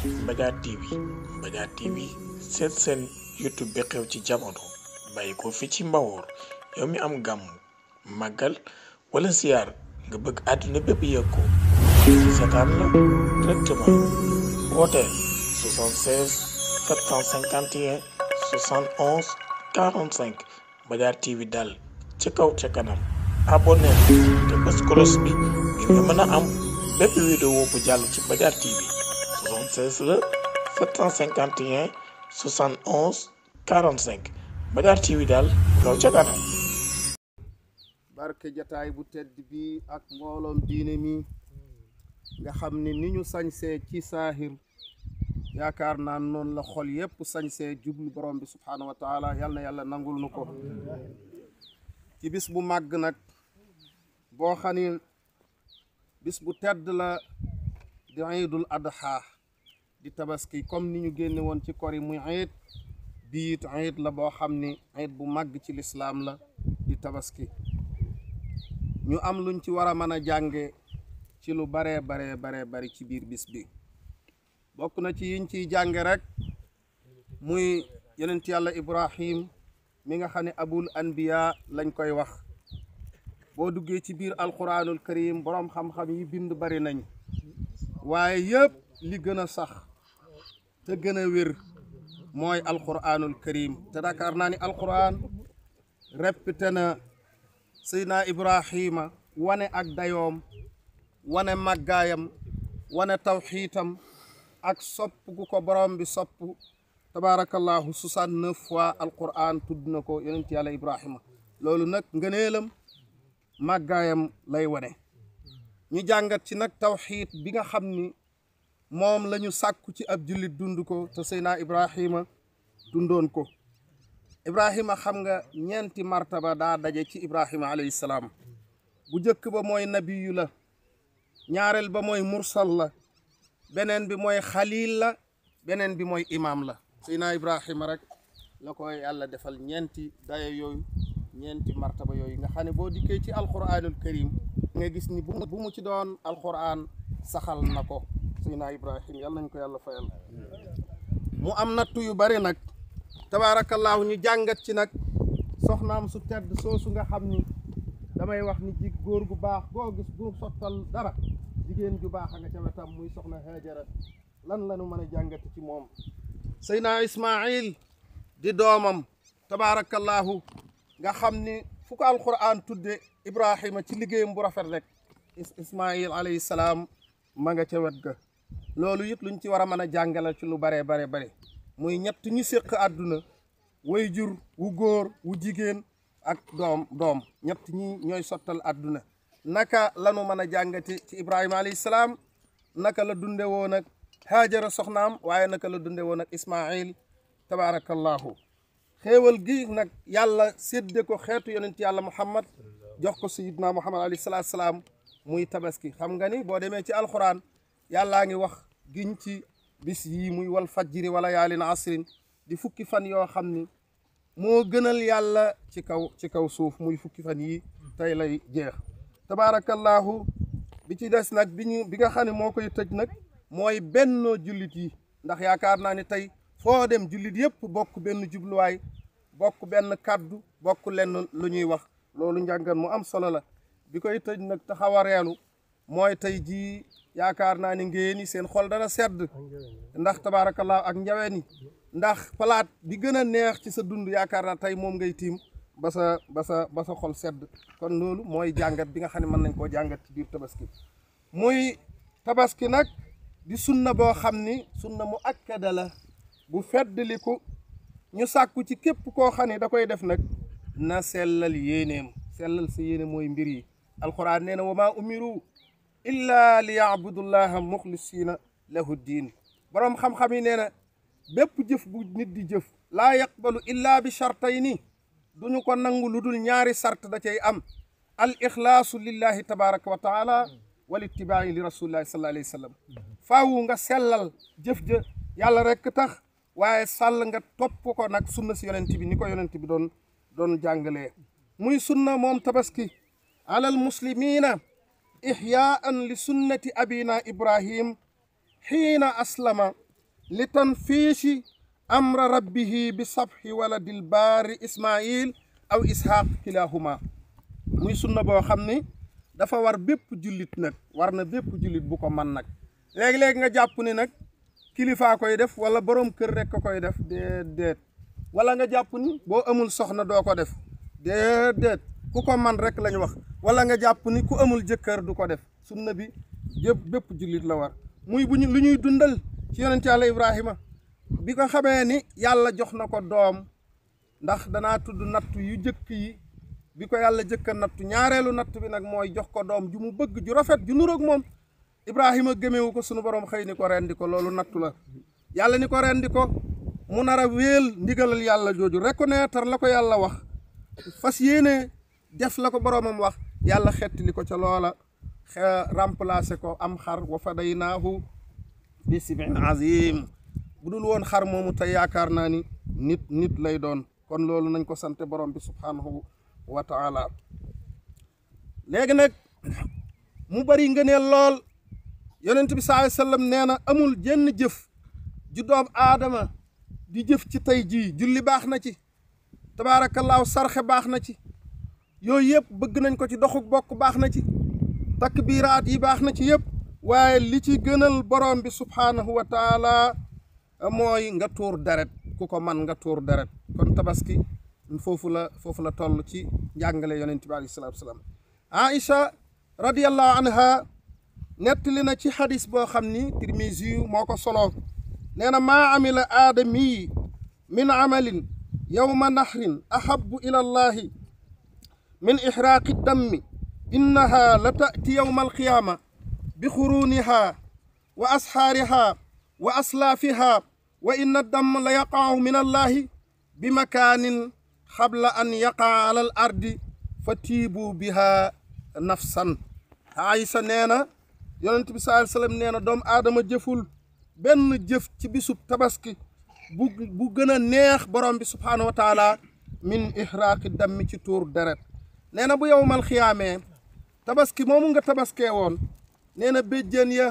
Mbadiar TV Mbadiar TV seen YouTube bi xew ci jamono bàyyi ko fi ci Mbawoor yow mi am gàmm màggal wala ziyaar nga bëgg àdduna bépp yëg ko seetaan la directement wooteel 76 751 71 45 Mbadiar TV dal ci kaw ca kanam abonné te bës cloche bi ngir nga mën a am bépp vidéo bu jàll ci Mbadiar TV 76 la 751 71 45 Mbadiar TV daal kaw ca kanam. barke jataay bu tedd bi ak mbooloom diine mi nga xam ne ni ñu sañsee ci saahir yaakaar naa noonu la xol yépp sañsee jublu borom bi subhaanahu wa taala yal na yàlla nangul nu ko ci bis bu màgg nag boo xam ni bis bu tedd la di iidul adha di tabaski comme ni ñu génne woon ci kori muy iid biit iid la boo xam ni iid bu màgg ci lislaam la di tabaski ñu am luñ ci war a mën a jànge ci lu baree bari ci biir bis bi bokk na ci yiñ ciy jànge rek muy yonent yàlla Ibrahim mi nga xam ne abul anbiya lañ koy wax boo duggee ci biir alquranul karim boroom xam-xam yi bind bari nañ waaye yëpp li gën a sax te gën a wér mooy alquranul karim te dakar naa ni alquran répété na Seydina Ibrahima wane ak dayoom wane màggaayam wane tawxiitam ak sopp gu ko borom bi sopp tabaarakallahu 69 fois alquran tudd na ko yonent yàlla Ibrahima loolu nag ngëneelam màggaayam lay wane ñu jàngat ci nag tawxiid bi nga xam ni moom la ñu sàkku ci ab jullit dund ko te Seydina Ibrahima dundoon ko Ibrahima xam nga ñeenti martaba daa daje ci Ibrahima alayhi salaam bu njëkk ba mooy nabiyu la ñaareel ba mooy mursal la beneen bi mooy xalil la beneen bi mooy imaam la Seydina Ibrahima rek la koy yàlla defal ñeenti daye yooyu ñeenti martaba yooyu nga xam ne boo dikkee ci alquranul karim nga gis ni bu mu ci doon alquran saxal na ko Seydina Ibrahima yàlla nañ ko yàlla fayal mu am nattu yu bari nag tabaarakallaahu ñu jàngat ci nag soxnaam su tedd soosu nga xam ni damay wax ni ji góor gu baax goo gis bu sottal dara jigéen ju baax a nga ca wetam muy soxna Haajara lan lañu mën a jàngati ci moom Seydina Ismaayil di doomam tabaarakallaahu nga xam ni fu ko alquran tudde Ibrahima ci liggéeyam bu rafet rek Ismaayil alayhi salaam ma nga ca wet ga loolu it luñ ci war a mën a jàngale ci lu bare muy ñett ñu séq àdduna way jur wu góor wu jigéen ak doom ñett ñi ñooy sottal àdduna naka lanu mën a jàngati ci Ibrahima alayhi salaam naka la dunde woon ak Haajara soxnaam waaye naka la dunde woon ak Ismaayil tabaarakallahu xéewal gi nag yàlla sédde ko xeetu yonent yàlla Muhammad jox ko sayidna Muhammad alayhi salaatu salaam muy tabaski xam nga ni boo demee ci alquran yàllaa ngi wax giñ ci bis yii muy wal fajri wala yaalin asrin di fukki fan yoo xam ni moo gënal yàlla ci kaw suuf muy fukki fan yi tey lay jeex tabaarakallahu bi ci des nag bi nga xam ne moo koy tëj nag mooy bennoo jullit yi ndax yaakaar naa ne tey foo dem jullit yëpp bokk benn jubluwaay bokk benn kàddu bokk lenn lu ñuy wax loolu njàngan mu am solo la bi koy tëj nag taxaw a reelu mooy tey jii yaakaar naa ni ngeen seen xol dana sedd ndax tabaarakallah ak njaween ndax palaat bi gën a neex ci sa dund yaakaar naa tey moom ngay tiim ba sa xol sedd kon loolu mooy jàngat bi nga xam ne mën nañ koo jàngat ci biir tabaski muy tabaski nag di sunna boo xam ni sunna mu akkada la bu feddliku ñu sàkku ci képp koo xam ne da koy def nag na sellal yéeneem sellal sa yéene mooy mbir yi alquran nee na wa maa umiru illa li yaabudullaha muxlisina lahu diin boroom xam-xam yi nee na bépp jëf bu nit di jëf laa yaqbalu illa bi shartayni duñu ko nangu lu dul ñaari sart da cay am al ixlaasu lillahi tabaraka wa taala wal ittibaa'i li rasulillahi sallallahu alayhi wa sallam faawu nga sellal jëf ja yàlla rek tax waaye sàll nga topp ko nag sunna si yonent bi ni ko yonent bi doon jàngalee muy sunna moom tabaski alal muslimina ihyaan li sunnati abina ibrahim xiina aslama li tanfiishi amra rabbihi bi sabhi waladil baari ismail aw ishaq kilahuma muy sunna boo xam ni dafa war bépp jullit nag war na bépp jullit bu ko man nag léegi-léegi nga jàpp ni nag kilifaa koy def wala borom kër rek ko koy def déedéet wala nga jàpp ni boo amul soxna doo ko def déedéet ku ko man rek lañ wax wala nga jàpp ni ku amul jëkkër du ko def sunna bi yëpp bépp jullit la war muy bu ñu lu ñuy dundal ci yonent yàlla Ibrahima bi ko xamee ni yàlla jox na ko doom ndax danaa tudd nattu yu jëkk yi bi ko yàlla jëkka nattu ñaareelu nattu bi nag mooy jox ko doom ju mu bëgg ju rafet ju nuroog moom Ibrahima gëmewu ko sunu borom xëy ni ko rendi ko loolu nattu la yàlla ni ko rendi ko mu nar a wéel ndigalal yàlla jooju reconnaître la ko yàlla wax fas yéene def la ko boromam wax yàlla xettali ko ca loola remplacer ko am xar wa fadaynaahu bi sibin azim bu dul woon xar moomu tey yaakaar naa ni nit lay doon kon loolu nañ ko sante borom bi subhanahu wa taala léegi nag mu bari ngëneel lool yonent bi sallallahu alayhi wasallam nee na amul jenn jëf ju doom aadama di jëf ci tey jii julli baax na ci tabaarakallaahu sarxe baax na ci yooyu yëpp bëgg nañ ko ci doxuk bokk baax na ci takbiraat yi baax na ci yëpp waaye li ci gënal borom bi subhaanahu wa taala mooy nga tuur deret ku ko man nga tuur deret kon tabaski foofu la toll ci njàngale yonent bi alayhi salaatu wasalaam Aïcha radiyallahu anha nettali na ci xadis boo xam ni Tirmisi moo ko solo nee na maa amila aadami min amalin yawma nahrin ahabbu ila allahi min ihraaqi dammi innaha la ta'ti yawma alqiyaama bi xuruuniha wa asxaariha wa aslaafiha wa inna damm la yaqa'u min allahi bi makaanin xabla an yaqa'a ala al ardi fa tiibu biha nafsan Aïsa nee na yonent bi sallallahu alayhi wasallam nee na doomu aadama jëful benn jëf ci bisub tabaski bu gën a neex borom bi subhaanahu wa taala min ihraaqi dammi ci tuur deret nee na bu yowmal xiyaamee tabaski moomu nga tabaskee woon nee na béjjén ya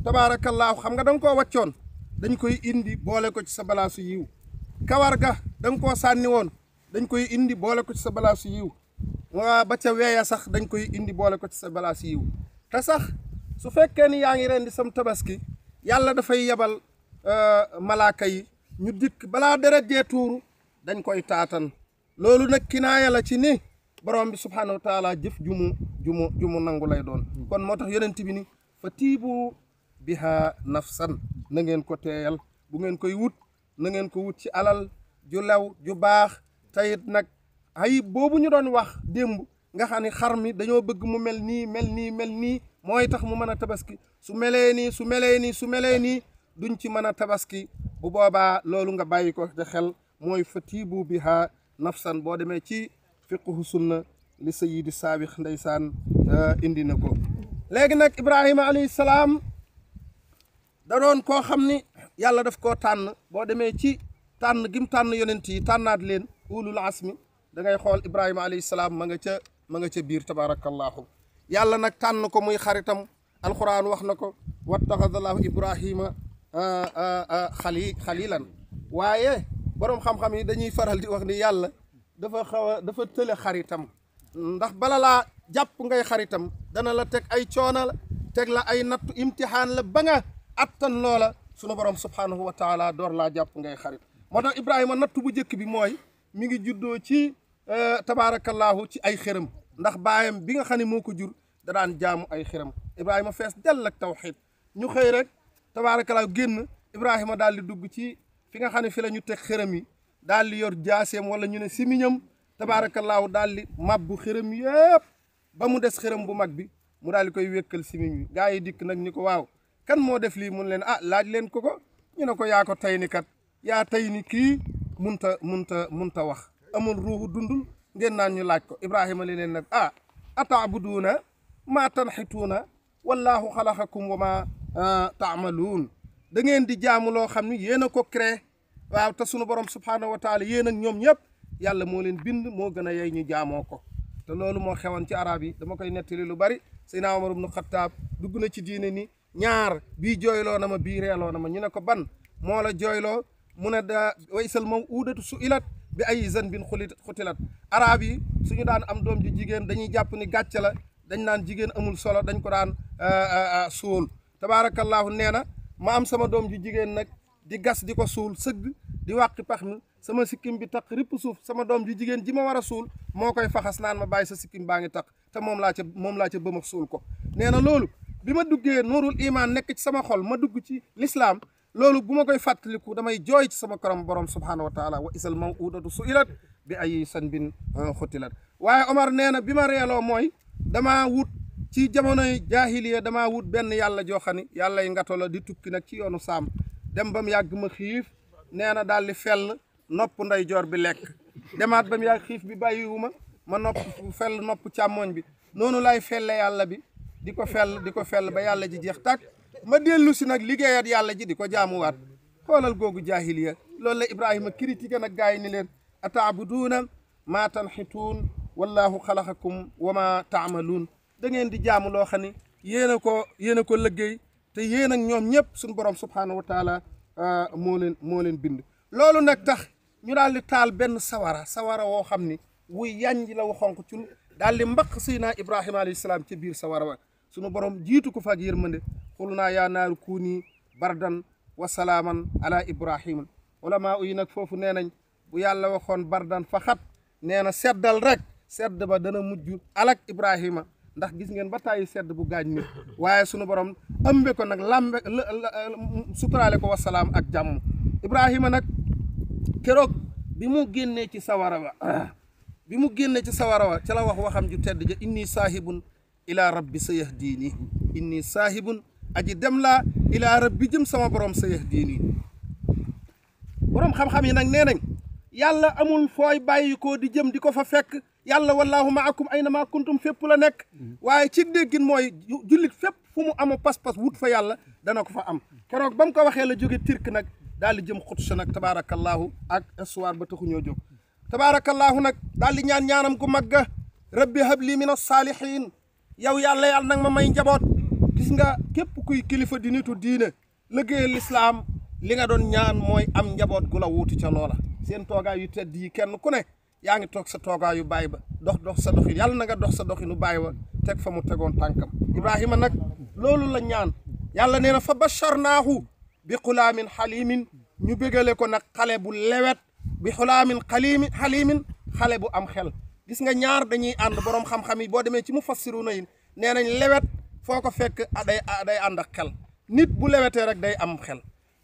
tabaarakallaahu xam nga da nga koo wàccoon dañ koy indi boole ko ci sa balaasu yiw kawar ga da nga koo sànni woon dañ koy indi boole ko ci sa balaasu yiw waa ba ca weeya sax dañ koy indi boole ko ci sa balaasu yiw te sax su fekkee ni yaa ngi rendi sam tabaski yàlla dafay yebal malaaka yi ñu dikk balaa deret jee tuuru dañ koy taatan loolu nag kinaaya la ci ni borom bi subhaanahu wa taala jëf jumu nangu lay doon kon moo tax yonent bi ni fa tiibu biha nafsan na ngeen ko teeyal bu ngeen koy wut na ngeen ko wut ci alal ju lew ju baax tayit nag ayib boobu ñu doon wax démb nga xam ne xar mi dañoo bëgg mu mel nii mooy tax mu mën a tabaski su melee nii duñ ci mën a tabaski bu boobaa loolu nga bàyyi ko te xel mooy fa tiibu biha nafsan boo demee ci fiqhu sunna li sayyidi saabix ndeysaan indi na ko léegi nag Ibrahima alayhi salaam da doon koo xam ni yàlla daf koo tànn boo demee ci tànn gim tànn yonent yi tànnaat leen ulul asmi da ngay xool Ibrahima alayhi salaam ma nga ca biir tabarakallahu yàlla nag tànn ko muy xaritam alquran wax na ko wattaxadallahu Ibrahima xalilan waaye boroom xam-xam yi dañuy faral di wax ni yàlla dafa tële xaritam ndax bala laa jàpp ngay xaritam dana la teg ay coona la teg la ay nattu imtihaan la ba nga attan loola sunu borom subhaanahu wa taala door laa jàpp ngay xarit moo tax Ibrahima nattu bu njëkk bi mooy mi ngi juddoo ci tabaarakallaahu ci ay xërëm ndax baayam bi nga xam ne moo ko jur da daan jaamu ay xërëm Ibrahima fees dell ak tawxiid ñu xëy rek tabaarakallaahu génn Ibrahima daal di dugg ci fi nga xam ne fi la ñu teg xërëm yi daal di yor jaaseem wala ñu ne simiñam tabaarakallaahu daal di mabbu xërëm yëpp ba mu des xërëm bu mag bi mu daal di koy wékkal simiñ wi gaa yi dikk nag ni ko waaw kan moo def lii mun leen laaj leen ko ñu ne ko yaa ko tey ni kat yaa tey ni kii munta wax amul ruuxu dundul ngeen naan ñu laaj ko Ibrahima li leen nag ataabuduuna maa tanxituuna wallaahu xalaqakum wa maa taamaluun da ngeen di jaamu loo xam ni yéen a ko créé waaw te sunu borom subhaanahu wa taala yéen ak ñoom ñëpp yàlla moo leen bind moo gën a yey ñu jaamoo ko te loolu moo xewoon ci arab yi dama koy nettali lu bari Seydina Omar ibnu Xattaab dugg na ci diine ni ñaar bii jooyloo na ma bii reeloo na ma ñu ne ko ban moo la jooyloo mu ne da waysal maw'udatu su'ilat bi ay zanbin xutilat arab yi suñu daan am doom ji jigéen dañuy jàpp ni gàcce la dañ naan jigéen amul solo dañ ko daan suul tabaarakallaahu nee na ma am sama doom ji jigéen nag di gas di ko suul sëgg di wàqi pax mi sama sikkim bi taq ripp suuf sama doom ji jigéen ji ma war a suul moo koy faxas naan ma bàyyi sa sikkim baa ngi taq te moom laa ca bëma suul ko nee na loolu bi ma duggee nuurul iman nekk ci sama xol ma dugg ci lislaam loolu bu ma koy fàttaliku damay jooy ci sama korom borom subhaanahu wa taala wa isal maw'udatu su'ilat bi ay sanbin xutilat waaye Omar nee na bi ma reeloo mooy damaa wut ci jamonoy jaahiliya damaa wut benn yàlla joo xam ni yàlla yi ngato la di tukki nag ci yoonu saam dem ba mu yàgg ma xiif nee na daal di fell nopp ndeyjoor bi lekk demaat ba mu yàgg xiif bi bàyyiwu ma nopp fell nopp càmmoñ bi noonu lay felle yàlla bi di ko fell ba yàlla ji jeex tàkk ma dellu si nag liggéeyat yàlla ji di ko jaamuwaat xoolal googu jaahiliya loolu la Ibrahima critiqué nag gaa yi ni leen ataabuduuna maa tanxituun wallahu xalaqakum wa ma taamaluun da ngeen di jaamu loo xam ne yéen a ko liggéey te yéen ak ñoom ñëpp suñu borom subhaanahu wa taala moo leen bind loolu nag tax ñu daal di taal benn sawara woo xam ni wuy yanj la wu xonq cul daal di mbaq Seydina Ibrahima alayhi salaam ca biir sawara wa sunu borom jiitu ko fa ak yërmande xul naa yaa naaru kuuni bardan wa salaaman ala Ibrahima ulama yi nag foofu nee nañ bu yàlla waxoon bardan fa xat nee na seddal rek sedd ba dana mujj alak Ibrahima ndax gis ngeen ba tàyyi sedd bu gaañ nit waaye sunu borom ëmbe ko nag lambe suturaale ko wasalaam ak jàmm Ibrahima nag keroog bi mu génnee ci sawara wa ca la wax waxam ju tedd ja inni saahibun ila rabbi sayahdini inni saahibun aji dem laa ila rabbi jëm sama borom sayahdini borom xam-xam yi nag nee nañ yàlla amul fooy bàyyi ko di jëm di ko fa fekk yàlla wallahu maakum ayna ma kuntum fépp la nekk waaye ci déggin mooy jullit fépp fu mu amu pas-pas wut fa yàlla dana ko fa am keroog ba mu ko waxee la jóge tirk nag daal di jëm Quds nag tabaarakallaahu ak histoire ba taxu ñoo jóg tabaarakallaahu nag daal di ñaanam gu magga rabbi habli min as-saalihiin yow yàlla nag ma may njaboot gis nga képp kuy kilifa di nitu diine liggéeyal lislaam li nga doon ñaan mooy am njaboot gu la wuuti ca loola seen toogaay yu tedd yi kenn ku ne yaa ngi toog sa toogaayu baay ba dox sa doxin yàlla na nga dox sa doxinu baay ba teg fa mu tegoon tànkam Ibrahima nag loolu la ñaan yàlla nee na fa basharnaahu bi xulaamin xalimin ñu bégale ko nag xale bu lewet bi xulaamin xalimin xale bu am xel gis nga ñaar dañuy ànd borom xam-xam yi boo demee ci mufassiruna yi nee nañ lewet foo ko fekk day ànd ak xel nit bu lewetee rek day am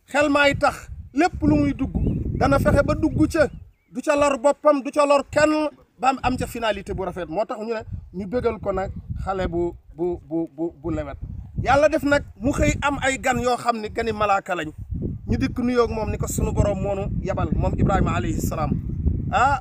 xel maay tax lépp lu muy dugg dana fexe ba dugg ca du ca lor boppam du ca lor kenn ba am ca finalité bu rafet moo tax ñu ne ñu bégal ko nag xale bu lewet yàlla def nag mu xëy am ay gan yoo xam ne gani malaaka lañ ñu dikk nuyoog moom ni ko sunu borom moonu yabal moom Ibrahima alayhi salaam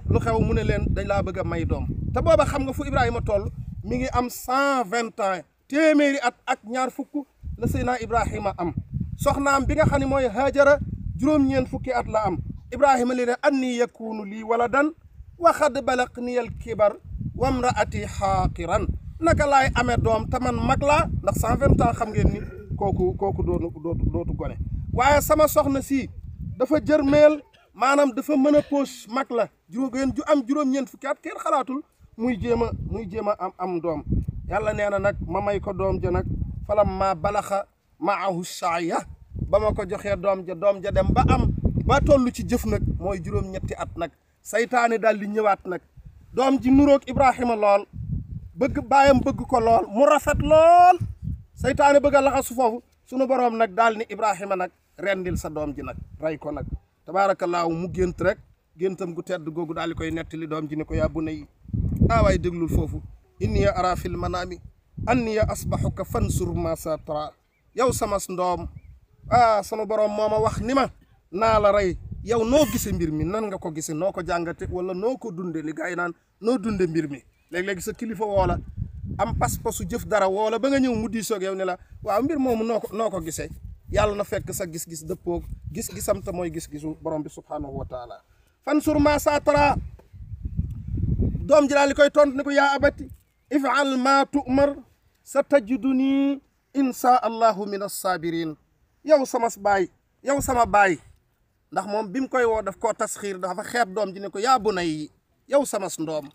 lu xew mu ne leen dañ laa bëgg a may doom te booba xam nga fu Ibrahima toll mi ngi am 120 ans téeméeri at ak ñaar fukk la Seydina Ibrahima am soxnaam bi nga xam ne mooy Haajara juróom-ñeent fukki at la am Ibrahima li ne anni yakunu lii waladan wa xad balaqniyal kibar wa mraati xaaqiran naka laay amee doom te man mag laa ndax 120 ans xam ngeen ni kooku dootu gone waaye sama soxna si dafa jërmeel maanaam dafa mën a poos mag la ju am juróom-ñeent fukki at kenn xalaatul muy jéem a am doom yàlla nee na nag ma may ko doom ja nag falam ma balaxa maahu saaya ba ma ko joxee doom ja dem ba toll ci jëf nag mooy juróom-ñetti at nag saytaane daal di ñëwaat nag doom ji nuroog Ibrahima lool baayam bëgg ko lool mu rafet lool saytaane bëgg a laxasu foofu sunu boroom nag daal ni Ibrahima nag rendil sa doom ji nag rey ko nag tabaarakallaahu mu gént rek géntam gu tedd googu daal di koy nettali doom ji ni ko yaa bunayya waay déglul foofu inniya ara fil manaami anniya asbahuka fansur ma sa tara yow sama ndoom sunu boroom moo ma wax ni ma naa la rey yow noo gise mbir mi nan nga ko gise noo ko jàngate wala noo ko dunde li gars yi naan noo dunde mbir mi léeg-léegi sa kilifa woola am pas-pasu jëf dara woola ba nga ñëw mu diisoog yow ne la waaw mbir moomu noo ko gisee yàlla na fekk sa gis-gis dëppoog gis-gisam te mooy gis-gisu borom bi subhaanahu wa taala fansur ma sa tara doom ji daal li koy tontu ni ko yaa abati ifal ma tu'mar sa tajiduni insha allahu min as-sabirin yow sama baay yow sama baay ndax moom bi mu koy woo daf koo tasxiir dafa xeeb doom ji ne ko yaa bunayya yow sama ndoom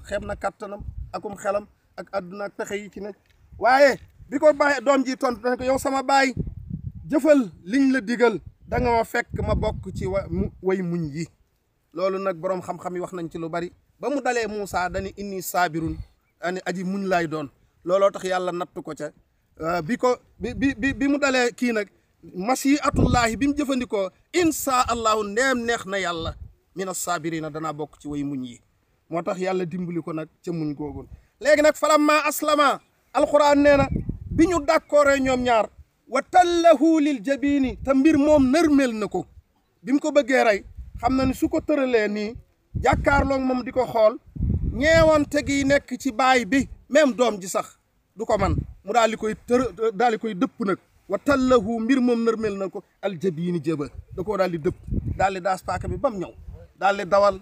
xeeb na kattanam akum xelam ak àdduna ak pexe yi ci nekk waaye bi ko baay doom ji tontu ne ko yow sama baay jëfal liñ la digal da nga ma fekk ma bokk ci way muñ yi loolu nag boroom xam-xam yi wax nañ ci lu bari ba mu dalee Muusa dani inni saabirun ani aji muñ laay doon looloo tax yàlla nattu ko ca bi mu dalee kii nag mashiatullahi bi mu jëfandikoo insha allahu ndeem neex na yàlla mina saabirina danaa bokk ci way muñ yi moo tax yàlla dimbali ko nag ca muñ googu léegi nag falamma aslama alquran nee na bi ñu d'accord ñoom ñaar wa tallahu lil jabini te mbir moom nërmel na ko bi mu ko bëggee rey xam na ni su ko tëralee nii jàkkaarloog moom di ko xool ñeewante gi nekk ci baay bi même doom ji sax du ko man mu daal di koy dëpp nag wa tallahu mbir moom nërmel na ko aljabini jëba da koo daal di dëpp daal di daas paaka bi bam ñëw daal di dawal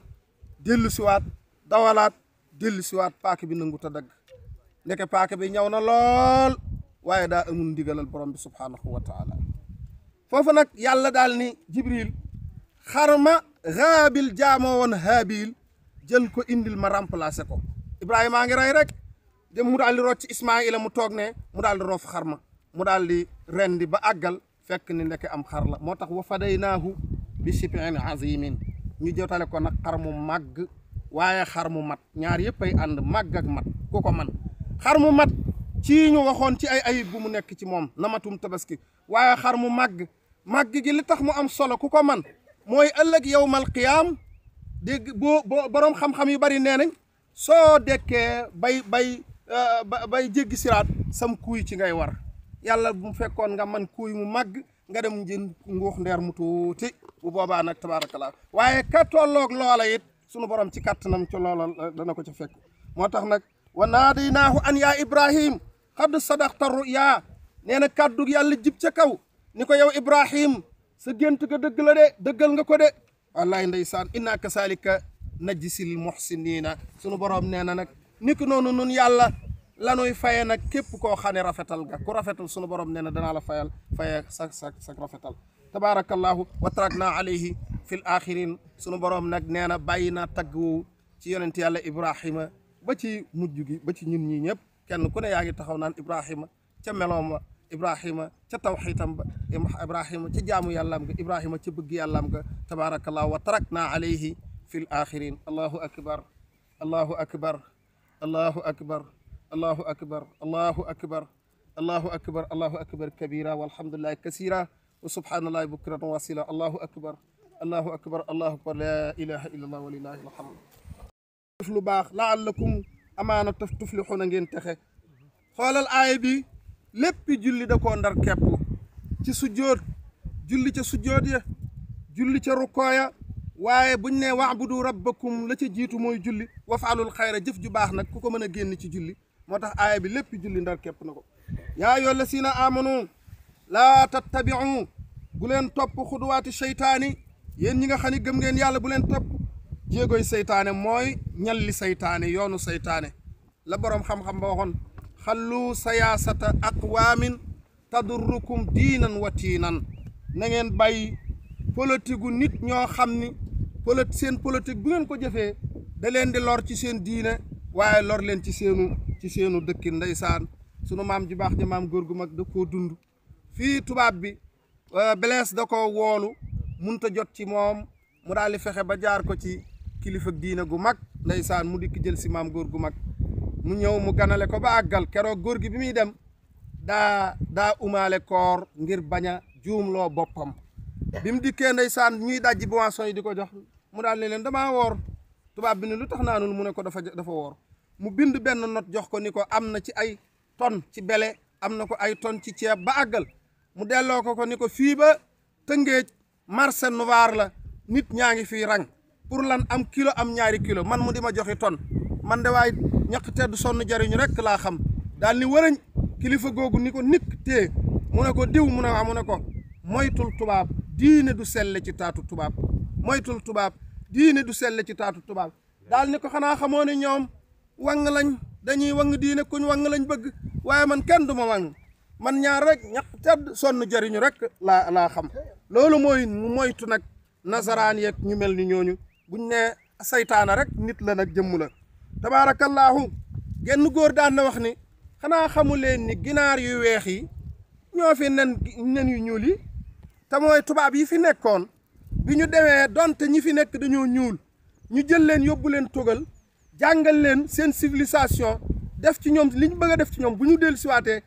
dellu siwaat dawalaat dellu siwaat paaka bi nangu ta dagg ndeke paaka bi ñëw na lool waaye daa amul ndigalal borom bi subhaanahu wa taala foofu nag yàlla daal ni jibril xarma Haabil jaamoo woon Haabil jël ko indil ma remplacer ko Ibrahima a ngi rey rek dem mu daal di rocc Ismaila mu toog ne mu daal di roof xarma mu daal di rendi ba àggal fekk ni ndeke am xar la moo tax wa fadaynaahu bi shib'in azimin ñu jotale ko nag xar mu màgg waaye xar mu mat ñaar yëpp ay ànd màgg ak mat ku ko man xar mu mat ci ñu waxoon ci ay ayib bu mu nekk ci moom namatum tabaski waaye xar mu màgg gi li tax mu am solo ku ko man mooy ëllëg yawmal qiyaam dégg boroom xam-xam yu bari nee nañ soo dekkee bay jéggi siraat sam kuuy ci ngay war yàlla bu fekkoon nga man kuuy mu màgg nga dem jën nguux ndeer mu tuuti bu boobaa nag tabaarakallah waaye ka tolloog loola it sunu borom ci kattanam ci loola dana ko ca fekk moo tax nag wa naadaynaahu an yaa Ibrahim xad sadaqta ruya nee na kàddu yàlla jib ca kaw ni ko yow Ibrahim sa gént ga dëgg la de dëggal nga ko de wallahi ndeysaan inna kasalika najsil muhsinina sunu borom nee na nag niki noonu nun yàlla lanuy faye nag képp koo xam ne rafetal ga ku rafetal sunu borom nee na danaa la faye sa rafetal tabarakallahu wa tarakna alayhi fil axirin sunu borom nag nee na bàyyi naa tagg woowu ci yonent yàlla Ibrahima ba ci mujj gi ba ci ñun ñi ñëpp kenn ku ne yaa ngi taxaw naan Ibrahima ca meloom wa Ibrahima ca tawxiitam ba Ibrahima ca jaamu yàllaam ga Ibrahima ca bëgg yàllaam ga tabarakallahu wa tarakna alayhi fil axirin allahu akbar allahu akbar allahu akbar allahu akbar allahu akbar allahu akbar allahu akbar kabira walhamdulillahi kasira wa subhanallahi bukratan wasila allahu akbar allahu akbar allahu akbar la ilaha illa allah wa lillahi alhamd def lu baax laallakum amaana tuflixuuna ngeen texe xoolal aaya bi léppi julli da koo ndar kepp ci sujjoot julli ca sujjoot ya julli ca rukkooya waaye buñ ne wa'budu rabbakum la ca jiitu mooy julli wafaalul xayra jëf ju baax nag ku ko mën a génn ci julli moo tax aaya bi léppi julli ndar kepp na ko yaa ayyuha llazina amanu laa tattabi'u bu leen topp xuduwaati seytaani yéen ñi nga xam ne gëm ngeen yàlla bu leen topp jéegoy seytaane mooy ñalli seytaane yoonu seytaane la boroom xam-xam ba waxoon xallu sayaasata aqwaamin tadurrukum diinan wa tiinan na ngeen bàyyi politique gu nit ñoo xam ni seen politique bu ngeen ko jëfee da leen di lor ci seen diine waaye lor leen ci seenu dëkkin ndeysaan sunu maam ji baax ja maam góor gu mag da koo dund fii tubaab bi Blaise da ko woolu munta jot ci moom mu daal di fexe ba jaar ko ci kilifa diine gu mag ndeysaan mu dikk jël si maam góor gu mag mu ñëw mu ganale ko ba àggal keroog góor gi bi muy dem daa umaale koor ngir bañ a juumloo boppam bi mu dikkee ndeysaan ñuy dajji boisson yi di ko jox mu daal ne leen damaa woor tubaab bi ne lu tax naanul mu ne ko dafa woor mu bind benn note jox ko ni ko am na ci ay tonne ci bele am na ko ay tonne ci ceeb ba àggal mu delloo ko ni ko fii ba Tëngéej marché noir la nit ñaa ngi fii rang pour lan am kilo am ñaari kilo man mu di ma joxi tonne man de waay ñaq tedd sonn jariñu rek laa xam daal ni wërëñ kilifa googu ni ko nikk tee mu ne ko diw mu ne waa mu ne ko moytul tubaab diine du selle ci taatu tubaab moytul tubaab diine du selle ci taatu tubaab daal ni ko xanaa xamoo ne ñoom wang lañ dañuy wang diine kuñ wang lañ bëgg waaye man kenn du ma wang man ñaar rek ñaq tedd sonn jariñu rek laa xam loolu mooy moytu nag nasaraan yeeg ñu mel ni ñooñu buñ ne saytaana rek nit la nag jëmm la tabaarakallaahu genn góor daan na wax ni xanaa xamu leen ni ginaar yu weex yi ñoo fi nen yu ñuul yi te mooy tubaab yi fi nekkoon bi ñu demee donte ñi fi nekk dañoo ñuul ñu jël leen yóbbu leen tugal jàngal leen seen civilisation def ci ñoom li ñu bëgg a def ci ñoom bu ñu dellu siwaatee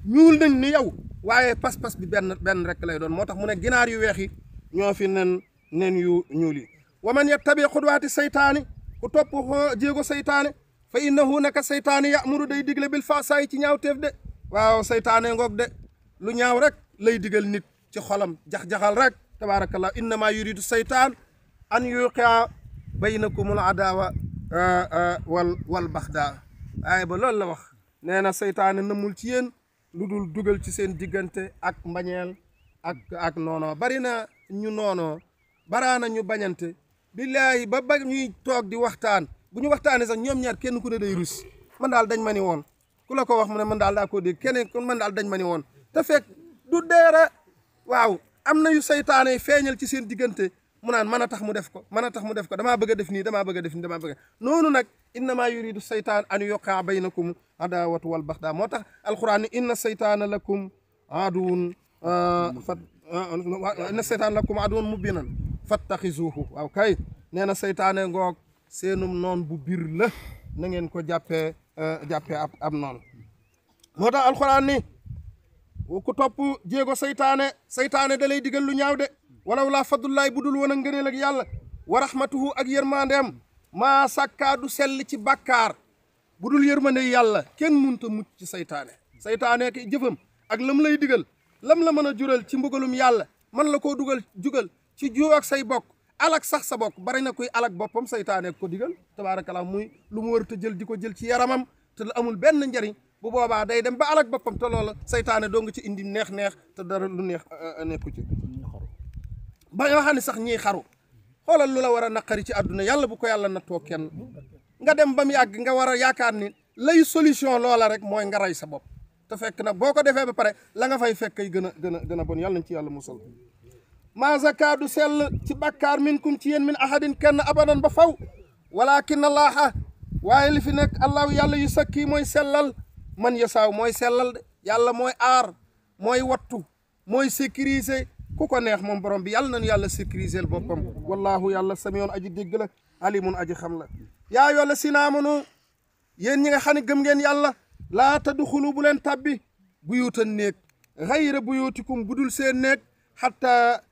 ñuul nañ ni yow waaye pas-pas bi benn rek lay doon moo tax mu ne ginaar yu weex yi ñoo fi nen yu ñuul yi wa man yattabi xudwaati saytaani ku topp jéego saytaane fa innahu naka saytaane ya'muru day digle bil faasaay ci ñaaw teef de waaw saytaane ngoog de lu ñaaw rek lay digal nit ci xolam jax-jaxal rek tabaarakallah innama yuridu saytaan an yuqia baynakumul adaawa wal baxdaa waaye ba loolu la wax nee na saytaane namul ci yéen lu dul dugal ci seen diggante ak mbañeel ak noonoo bari na ñu noonoo baraana ñu bañante billaahi ba ñuy toog di waxtaan bu ñu waxtaanee sax ñoom ñaar kenn ku ne day rus man daal dañ ma ni woon ku la ko wax mu ne man daal daa koo dégg keneen kon man daal dañ ma ni woon te fekk du deere waaw am na yu saytaane feeñal ci seen diggante mu naan mën a tax mu def ko mën a tax mu def ko damaa bëgg a def nii damaa bëgg a def nii damaa bëgg noonu nag innama yuridu saytaan an yuqaa baynakum adawatu wal baxdaa moo tax alquran ni inna saytaana lakum aduwun inna saytaana lakum aduwun mubinan fattaxizuhu waaw kay nee na saytaane ngoog seenum noon bu bir la na ngeen ko jàppee ab noon moo tax alquran ni ku topp jéego saytaane da lay digal lu ñaaw de walaw laa fadlullahi bu dul woon a ngëneel ak yàlla wa rahmatuhu ak yërmandeem maa sàkkaa du sell ci bàkkaar bu dul yërmande yàlla kenn munta mucc ci saytaane ki jëfam ak lam lay digal lam la mën a jural ci mbugalum yàlla man la koo jugal ci jiw ak say bokk alak sax sa bokk bari na kuy alak boppam saytaane ko digal tabaarakallah muy lu mu war a jël di ko jël ci yaramam te amul benn njariñ bu boobaa day dem ba alak boppam te loola saytaane doo nga ci indi neex te dara lu neex nekku ci ba nga xam ne sax ñiy xaru xoolal lu la war a naqari ci àdduna yàlla bu ko yàlla nattoo kenn nga dem ba mu yàgg nga war a yaakaar ni lay solution loola rek mooy nga rey sa bopp te fekk nag boo ko defee ba pare la nga fay fekk ay gën a bon yàlla nañ ci yàlla musal maa zaka du sell ci bàkkaar minkum ci yéen min ahadin kenn abadan ba faw walakin allaha waaye li fi nekk allahu yàlla yu sakki mooy sellal man yasaaw mooy sellal de yàlla mooy aar mooy wattu mooy sécuriser ku ko neex moom borom bi yàlla nañu yàlla sécuriser boppam wallahu yàlla samiyoon aji dégg la alimun aji xam la yaa yolla sinaamanu yéen ñi nga xam ne gëm ngeen yàlla laa tadxulu bu leen tabbi buyuutan néeg xayra buyuutikum budul seen néeg xatta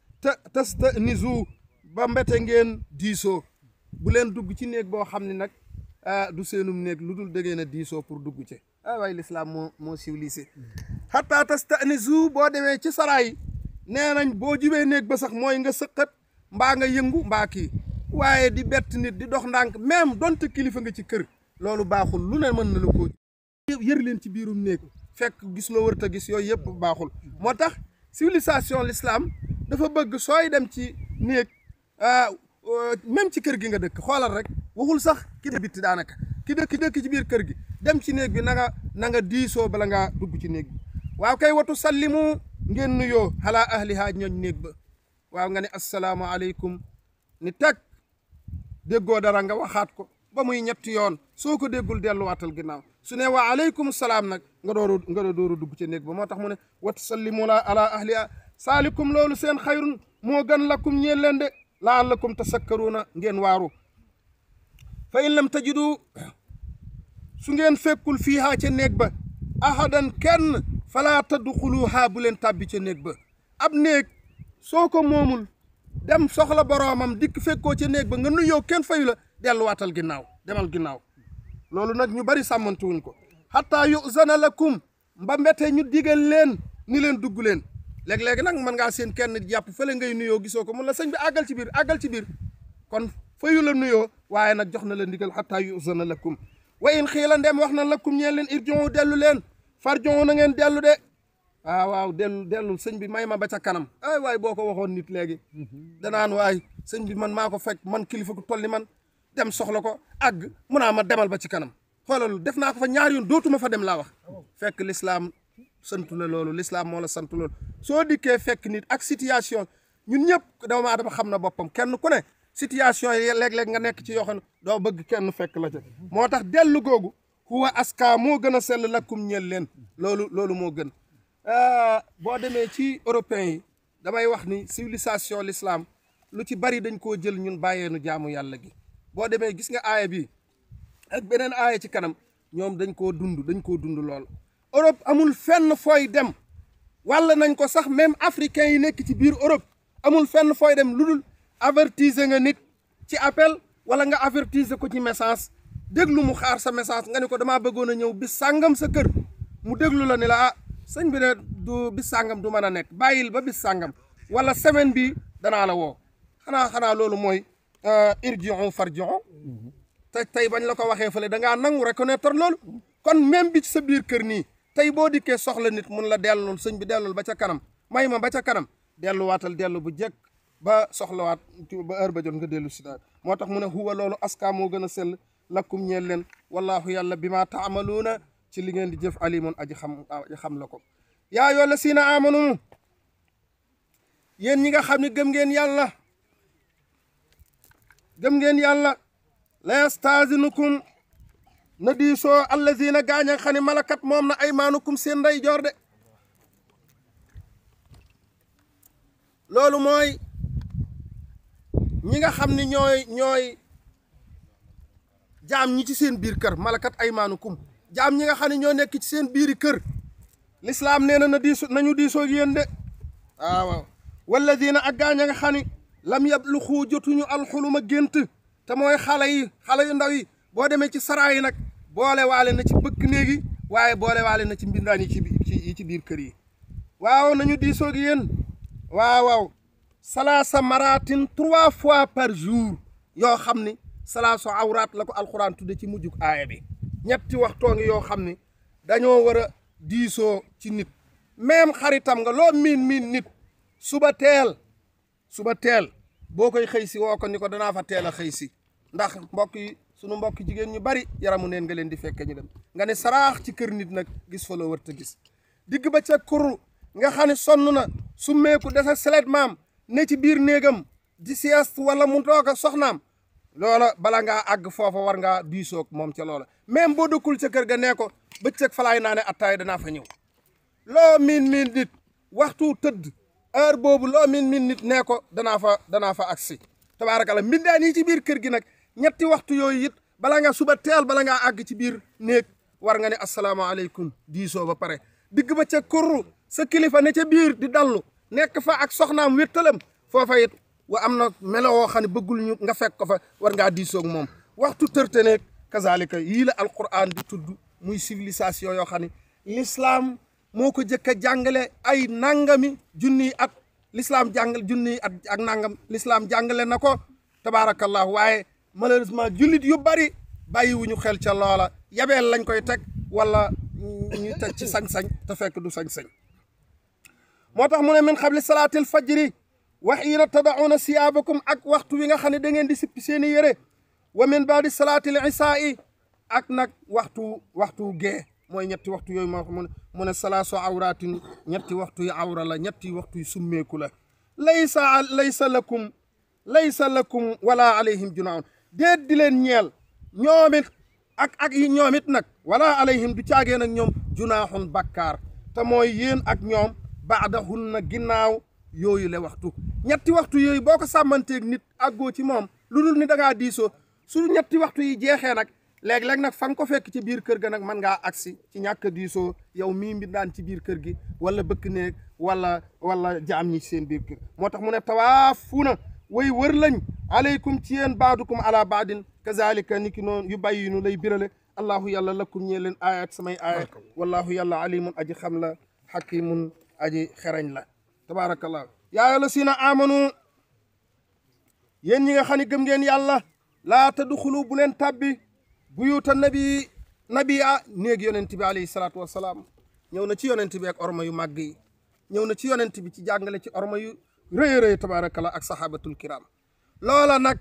tastanisu ba mbete ngeen diisoo bu leen dugg ci néeg boo xam ne nag du seenum néeg lu dul dëggee na diisoo pour dugg ci waaye l'islam moo civilisé xatta tastanisu boo demee ci saraay nee nañ boo jubee néeg ba sax mooy nga sëqat mbaa nga yëngu mbaa kii waaye di bett nit di dox ndànk même donte kilifa nga ci kër loolu baaxul lu ne mën na la koo yër leen ci biirum néeg fekk gis loo wërta gis yooyu yëpp baaxul moo tax civilisation l'islam dafa bëgg sooy dem ci néeg même ci kër gi nga dëkk xoolal rek waxul sax ki bitti daanaka ki dëkk ci biir kër gi dem ci néeg bi na nga diisoo bala ngaa dugg ci néeg bi waaw kay watu sallimu ngeen nuyoo ala ahliha ñooñ néeg ba waaw nga ne assalaamu aleykum ni teg déggoo dara nga waxaat ko ba muy ñetti yoon soo ko déggul delluwaatal ginnaaw su ne waa aleykum salaam nag nga door a dugg ci néeg ba moo tax mu ne watu sallimu ala ahliha saalikum loolu seen xayrun moo gën lakum ñeel leen de laallakum tasakkaruuna ngeen waaru fa in lam tajidu su ngeen fekkul fiihaa ca néeg ba ahadan kenn falaa tadxuluhaa bu leen tàbbi ca néeg ba ab néeg soo ko moomul dem soxla boroomam dikk fekkoo ca néeg ba nga nuyoo kenn fayu la delluwaatal ginnaaw demal ginnaaw loolu nag ñu bari sàmmantuwuñ ko xataa yuzana lakum mba mbete ñu digal leen ni leen dugg leen léeg-léegi nag mën ngaa seen kenn jàpp fële ngay nuyoo gisoo ko mun la sëñ bi àggal ci biir kon fayu la nuyoo waaye nag jox na la ndigal xataa yuzana lakum wa in xiila ndem wax na lakum ñeen leen irji'u dellu leen farji'u na ngeen dellu de waaw dellu sëñ bi may ma ba ca kanam ay waay boo ko waxoon nit léegi danaan waay sëñ bi man maa ko fekk man kilifa ku toll ni man dem soxla ko àgg mun naa ma demal ba ci kanam xoolal def naa ko fa ñaari yoon dootuma fa dem laa wax fekk l'islam santu la loolu l'islam moo la sant loolu soo dikkee fekk nit ak situation ñun ñëpp doomu aadama xam na boppam kenn ku ne situation yi léeg-léeg nga nekk ci yoo xam ne doo bëgg kenn fekk la ca moo tax dellu googu huwa aska moo gën a sell lakum ñeel leen loolu moo gën boo demee ci européens yi damay wax ni civilisation l'islam lu ci bari dañ koo jël ñun bàyyeenu jaamu yàlla gi boo demee gis nga aaya bi ak beneen aaya ci kanam ñoom dañ koo dund lool Europe amul fenn fooy dem walla nañ ko sax même africains yi nekk ci biir Europe amul fenn fooy dem lu dul avertiser nga nit ci appel wala nga avertiser ko ci message déglu mu xaar sa message nga ne ko damaa bëggoon a ñëw bis sàngam sa kër mu déglu la ne la ah sëñ bi ne du bis sàngam du mën a nekk bàyyil ba bis sàngam wala semaine bi danaa la woo xanaa loolu mooy irji'u farji'u te tey bañ la ko waxee fële da ngaa nangu reconnaître loolu kon même bi ci sa biir kër nii tey boo dikkee soxla nit mun la dellul sëñ bi dellul ba ca kanam may ma ba ca kanam delluwaatal dellu bu jekk ba soxlawaat ba heure ba jot nga dellu si daal moo tax mu ne huwa loolu aska moo gën a sell lakkum ñeel leen wallahu yàlla bi ma taamaluuna ci li ngeen di jëf alimun aji xam la ko yaa yoo la siina amanu yéen ñi nga xam ne gëm ngeen yàlla la yastazinukum na diisoo allazina gaañ a xam ne malakat moom na aymaanukum seen nday joor de loolu mooy ñi nga xam ne ñooy jaam ñi ci seen biir kër malakat aymaanukum jaam ñi nga xam ne ñoo nekk ci seen biiri kër l'islam nee na nañu diisoo ak yéen de waaw walladina ak gaañ a nga xam ne lam yabluxu jotuñu alxuluma gént te mooy xale yu ndaw yi boo demee ci saraa yi nag boole waale na ci bëkk néegi waaye boole waale na ci mbindaan yi ci biir kër yi waaw nañu diisoo ak yéen waaw salaasa maratin 3 fois par jour yoo xam ni salaasu awraat la ko alxuraan tudde ci mujjug aaya bi ñetti waxtoo ngi yoo xam ni dañoo war a diisoo ci nit même xaritam nga loo miin nit suba teel boo koy xëy si woo ko ni ko danaa fa teel a xëy si ndax sunu mbokk jigéen ñu bari yaramu neen nga leen di fekke ñu dem nga ne saraax ci kër nit nag gis fa loo wër te gis digg ba ca kur nga xam ne sonn na su meeku desa selet maam ne ci biir néegam di sieste wala mu toog a soxnaam loola bala ngaa àgg foofa war ngaa diisoog moom ca loola même boo dëkkul ca kër ga nee ko bëccëg falaay naa ne attaay danaa fa ñëw loo miin nit waxtu tëdd heure boobu loo miin nit nee ko danaa fa agsi tabaarakalla mbindaan yi ci biir kër gi nag ñetti waxtu yooyu it bala nga suba teel bala ngaa àgg ci biir néeg war nga ne asalaamaaleykum diisoo ba pare digg ba ca kurru sa kilifa ne ca biir di dallu nekk fa ak soxnaam wéttalam foofa it wa am na melo woo xam ne bëggul ñu nga fekk ko fa war ngaa diisoog moom waxtu tërte neeg kazalika yii la alquran di tudd muy civilisation yoo xam ne l'islam moo ko jëkk a jàngale ay nangami junniy at l'islam jàngal junniy at ak nangam l'islam jàngale na ko tabaarakallahu waaye malheureusement jullit yu bari bàyyiwuñu xel ca loola yabeel lañ koy teg wala ñu teg ci sañ-sañ te fekk du sañ-sañ moo tax mu ne min xabli salaatil fajri wa hiina tada'uuna siyaabakum ak waxtu wi nga xam ne da ngeen di sippi seeni yére wa min baadi salaatil isaa'i ak nag waxtu gee mooy ñetti waxtu yooyu moo xam mu ne salaasu awraatin ñetti waxtu yu awra la ñetti waxtu yu summeeku la laysa lakum wala alayhim junaahun déet di leen ñeel ñoomit ak yi ñoomit nag wala alayhim du caagee nag ñoom junaahun bakkaar te mooy yéen ak ñoom baadahunna ginnaaw yooyu le waxtu ñetti waxtu yooyu boo ko sàmmanteeg nit àggoo ci moom lu dul ni da ngaa diisoo su ñetti waxtu yi jeexee nag léeg-léeg nag fa nga ko fekk ci biir kër ga nag mën ngaa agsi ci ñàkk a diisoo yow mii mbindaan ci biir kër gi wala bëkk néeg wala jaam ñi seen biir kër moo tax mu ne tawaafuuna way wër lañ aleykum ci yéen baadukum ala baadin kazalika ni ki noonu yu bayyinu lay birale allahu yàlla lakum ñee leen ayat samay ayat wallahu yàlla alimun aji xam la hakimun aji xereñ la tabarakallah yaa la sina amanu yéen ñi nga xam ne gëm ngeen yàlla laa tadxulu bu leen tabbi buyuta nabi néeg yonent bi alayhi salaatu wasalaam ñëw na ci yonent bi ak orma yu màgg yi ñëw na ci yonent bi ci jàngale ci orma yu rëy tabarakallah ak sahabatul kiram loola nag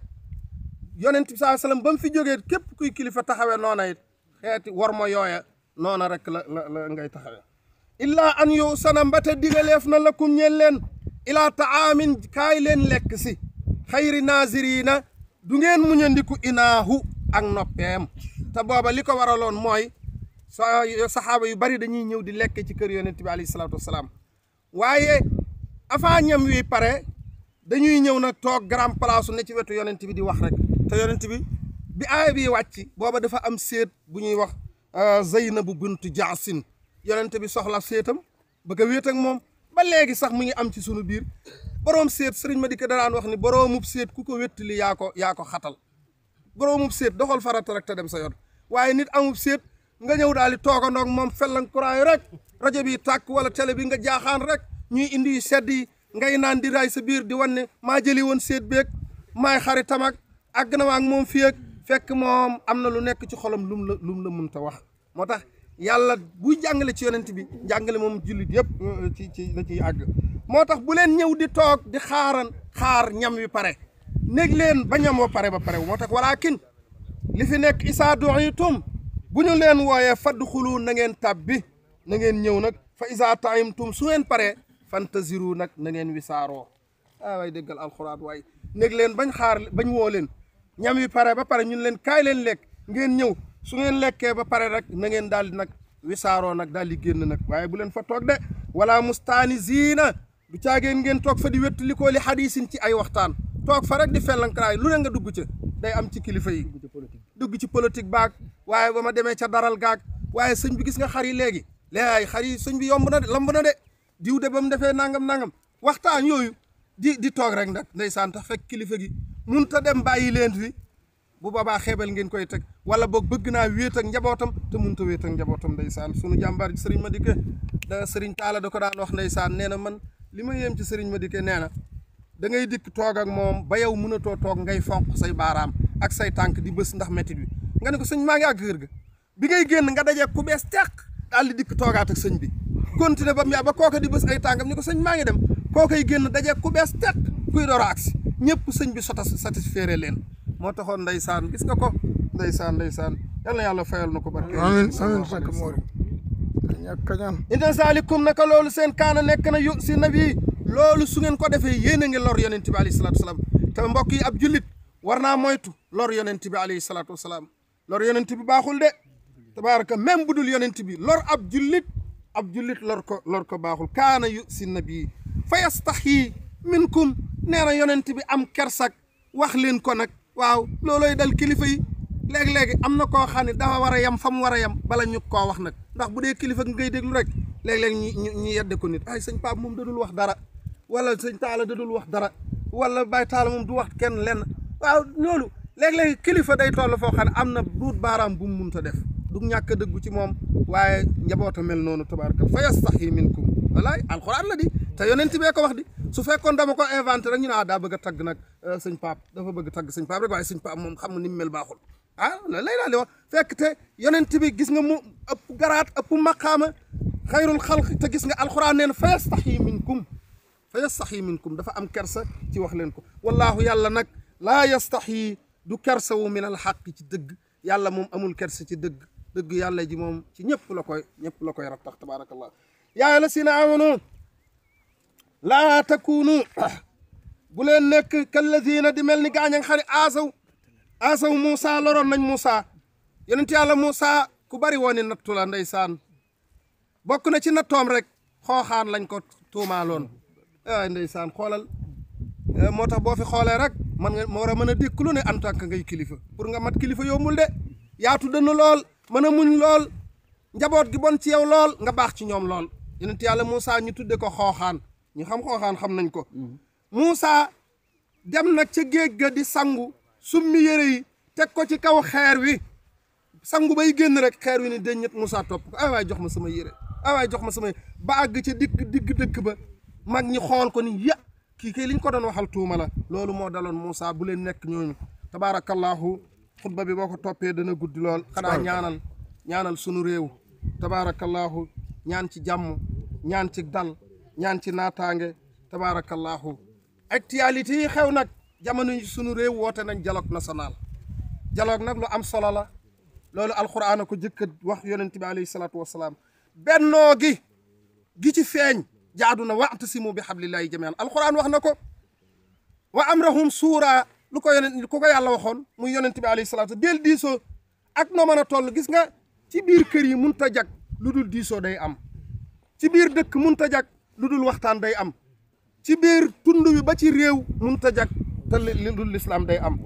yonent bi sallallahu alayhi wasallam ba mu fi jógee képp kuy kilifa taxawee noona it xeeti worma yooya noona rek la ngay taxawee illaa an yow sana mbata digaleef na lakum ñeen leen ilaa taamin kaay leen lekk si xayri naaziriina du ngeen muñandiku inaahu ak noppeem te booba li ko waraloon mooy saxaaba yu bari dañuy ñëw di lekk ci kër yonent bi alayhi salaatu wasalaam waaye avant ñam wi pare dañuy ñëw nag toog grand place ne ci wetu yonent bi di wax rek te yonent bi aaya bi wàcc booba dafa am séet bu ñuy wax Zeynabu bintu Jaasin yonent bi soxla séetam bëgg a wéet ak moom ba léegi sax mu ngi am ci sunu biir boroom séet sëriñ Madické danaan wax ni boroomub séet ku ko wéttali yaa ko xatal boroomub séet doxal farata rek te dem sa yoon waaye nit amub séet nga ñëw daal di toogandoog moom fellankuraayu rek rajo bi tàkk wala télé bi nga jaaxaan rek ñuy indi yu sedd yi ngay naan di raay sa biir di wan ne maa jëli woon séet beeg maay xaritam ak àgg na ak moom fii ak fekk moom am na lu nekk ci xolam lum la mënta wax moo tax yàlla buy jàngale ci yonent bi jàngale moom jullit yëpp ci la ciy àgg moo tax bu leen ñëw di toog di xaar ñam wi pare néeg leen ba ñam wa pare ba pare moo tax walakin li fi nekk isaa du'itum bu ñu leen wooyee fadxulu na ngeen tàbbi na ngeen ñëw nag fa isaa taimtum su ngeen paree fantaziru nag na ngeen wisaaroo waay déggal alxuraan waaye néeg leen bañ woo leen ñam wi pare ba pare ñun leen kaay leen lekk ngeen ñëw su ngeen lekkee ba pare rek na ngeen daal di nag wisaaroo nag daal di génn nag waaye bu leen fa toog de wala mustaanisiina du caageen ngeen toog fa di wettalikoo li xadiisin ci ay waxtaan toog fa rek di fellankaraay lu ne nga dugg ca day am ci kilifa yi dugg ci politique baag waaye ba ma demee ca daral gaag waaye sëñ bi gis nga xar yi léegi xar yi sëñ bi lamb na de diw de ba mu defee nangam waxtaan yooyu di toog rek nag ndeysaan tax fekk kilifa gi mun ta dem bàyyi leen fi bu boobaa xeebal ngeen koy teg wala boog bëgg naa wéet ak njabootam te mun ta wéet ak njabootam ndeysaan sunu jàmbaar ji sëriñ Madické sëriñ Taala da ko daan wax ndeysaan nee na man li ma yéem ci sëriñ Madické nee na da ngay dikk toog ak moom ba yow mënatoo toog ngay fonk say baaraam ak say tànk di bës ndax métit wi nga ne ko sëñ maa ngi àgg kër ga bi ngay génn nga dajee ku bees teq daal di dikk toogaat ak sëñ bi continué ba mu yaa ba kooka di bës ay tànkam ni ko sëñ maa ngi dem kookay génn dajee ku bees teq kuy door a agsi ñëpp sëñ bi satisfaire leen moo taxoon ndeysaan gis nga ko ndeysaan yal na yàlla fayal na ko barke amiin sakk moori kañaan inna saalikum naka loolu seen kaana nekk na yu si nabi loolu su ngeen ko defee yéen a ngi lor yonent bi alayhi salaatu wasalaam te mbokk yi ab jullit war naa moytu lor yonent bi alayhi salaatu wasalaam lor yonent bi baaxul de tabaaraka même bu dul yonent bi lor ab jullit lor ko baaxul kaana yu si nabi fa yastaxyi minkum nee na yonent bi am kersak wax leen ko nag waaw looloy dal kilifa yi léegi-léegi am na koo xam ne dafa war a yem fa mu war a yem bala ñu koo wax nag ndax bu dee kilifa ngay déglu rek léeg-léeg ñu yedde ko nit ay sëñ Pape moom dadul wax dara wala sëñ Taala dadul wax dara wala Baye Taala moom du wax kenn lenn waaw loolu léeg-léegi kilifa day toll foo xam ne am na duut baaraam bu mu munta def du ñàkk a dëggu ci moom waaye njaboota mel noonu tabaaraka fa yastaxyi minkum walaay alxuraan la di te yonent bee ko wax di su fekkoon dama ko inventé rek ñu ne daa bëgg a tagg nag sëñ Pape dafa bëgg tagg sëñ Pape rek waaye sëñ Pape moom xam nga ni mu mel baaxul loolu lay daal di wax fekk te yonent bi gis nga mu ëpp garaat ëpp maqaama xayrul xalq te gis nga alxuraan neen fa yastaxyi minkum dafa am kersa ci wax leen ko wallaahu yàlla nag laa yastaxyi du kersa wu min al xaq ci dëgg yàlla moom amul kersa ci dëgg yàlla ji moom ci ñëpp la koy rattax tabaarakallah yaa allazina amanu laa takunu bu leen nekk kallazina di mel ni gaañ xari aasaw Moussa loroon nañ Moussa yonent yàlla Moussa ku bari woon ni nattu la ndeysaan bokk na ci nattoom rek xooxaan lañ ko tuumaaloon ay ndeysaan xoolal moo tax boo fi xoolee rek man nga war a mën a dékk lu ne en tant que ngay kilifa pour nga mat kilifa yombul de yaatu dënn lool mën a muñ lool njaboot gi bon ci yow lool nga baax ci ñoom lool yonent yàlla Moussa ñu tudde ko xooxaan ñu xam xooxaan xam nañ ko Moussa dem nag ca géej ga di sangu summi yére yi teg ko ci kaw xeer wi sangu bay génn rek xeer wi ni déññet Moussa topp ko ay waay jox ma sama yére ay waay jox ma sama yére ba àgg ca digg dëkk ba mag ñi xool ko ni kii kay liñ ko doon waxal tuuma la loolu moo daloon Moussa bu leen nekk ñooñu tabaarakallahu xutba bi boo ko toppee dana guddi lool xanaa ñaanal sunu réew tabaarakallahu ñaan ci jàmm ñaan ci dal ñaan ci naataange tabaarakallahu actualité yi xew nag jamono yi sunu réew woote nañ dialogue national dialogue nag lu am solo la loolu alquran ko jëkk wax yonent bi alayhi salaatu wasalaam bennoo gi gi ci feeñ jaadu na wa'tasimu bi hablillahi jami'an alquran wax na ko wa amrahum suura lu ko yonent ku ko yàlla waxoon muy yonent bi alayhi salaatu del diisoo ak noo mën a toll gis nga ci biir kër yi munta jag lu dul diisoo day am ci biir dëkk munta jag lu dul waxtaan day am ci biir tund wi ba ci réew munta jag te lu dul lislaam day am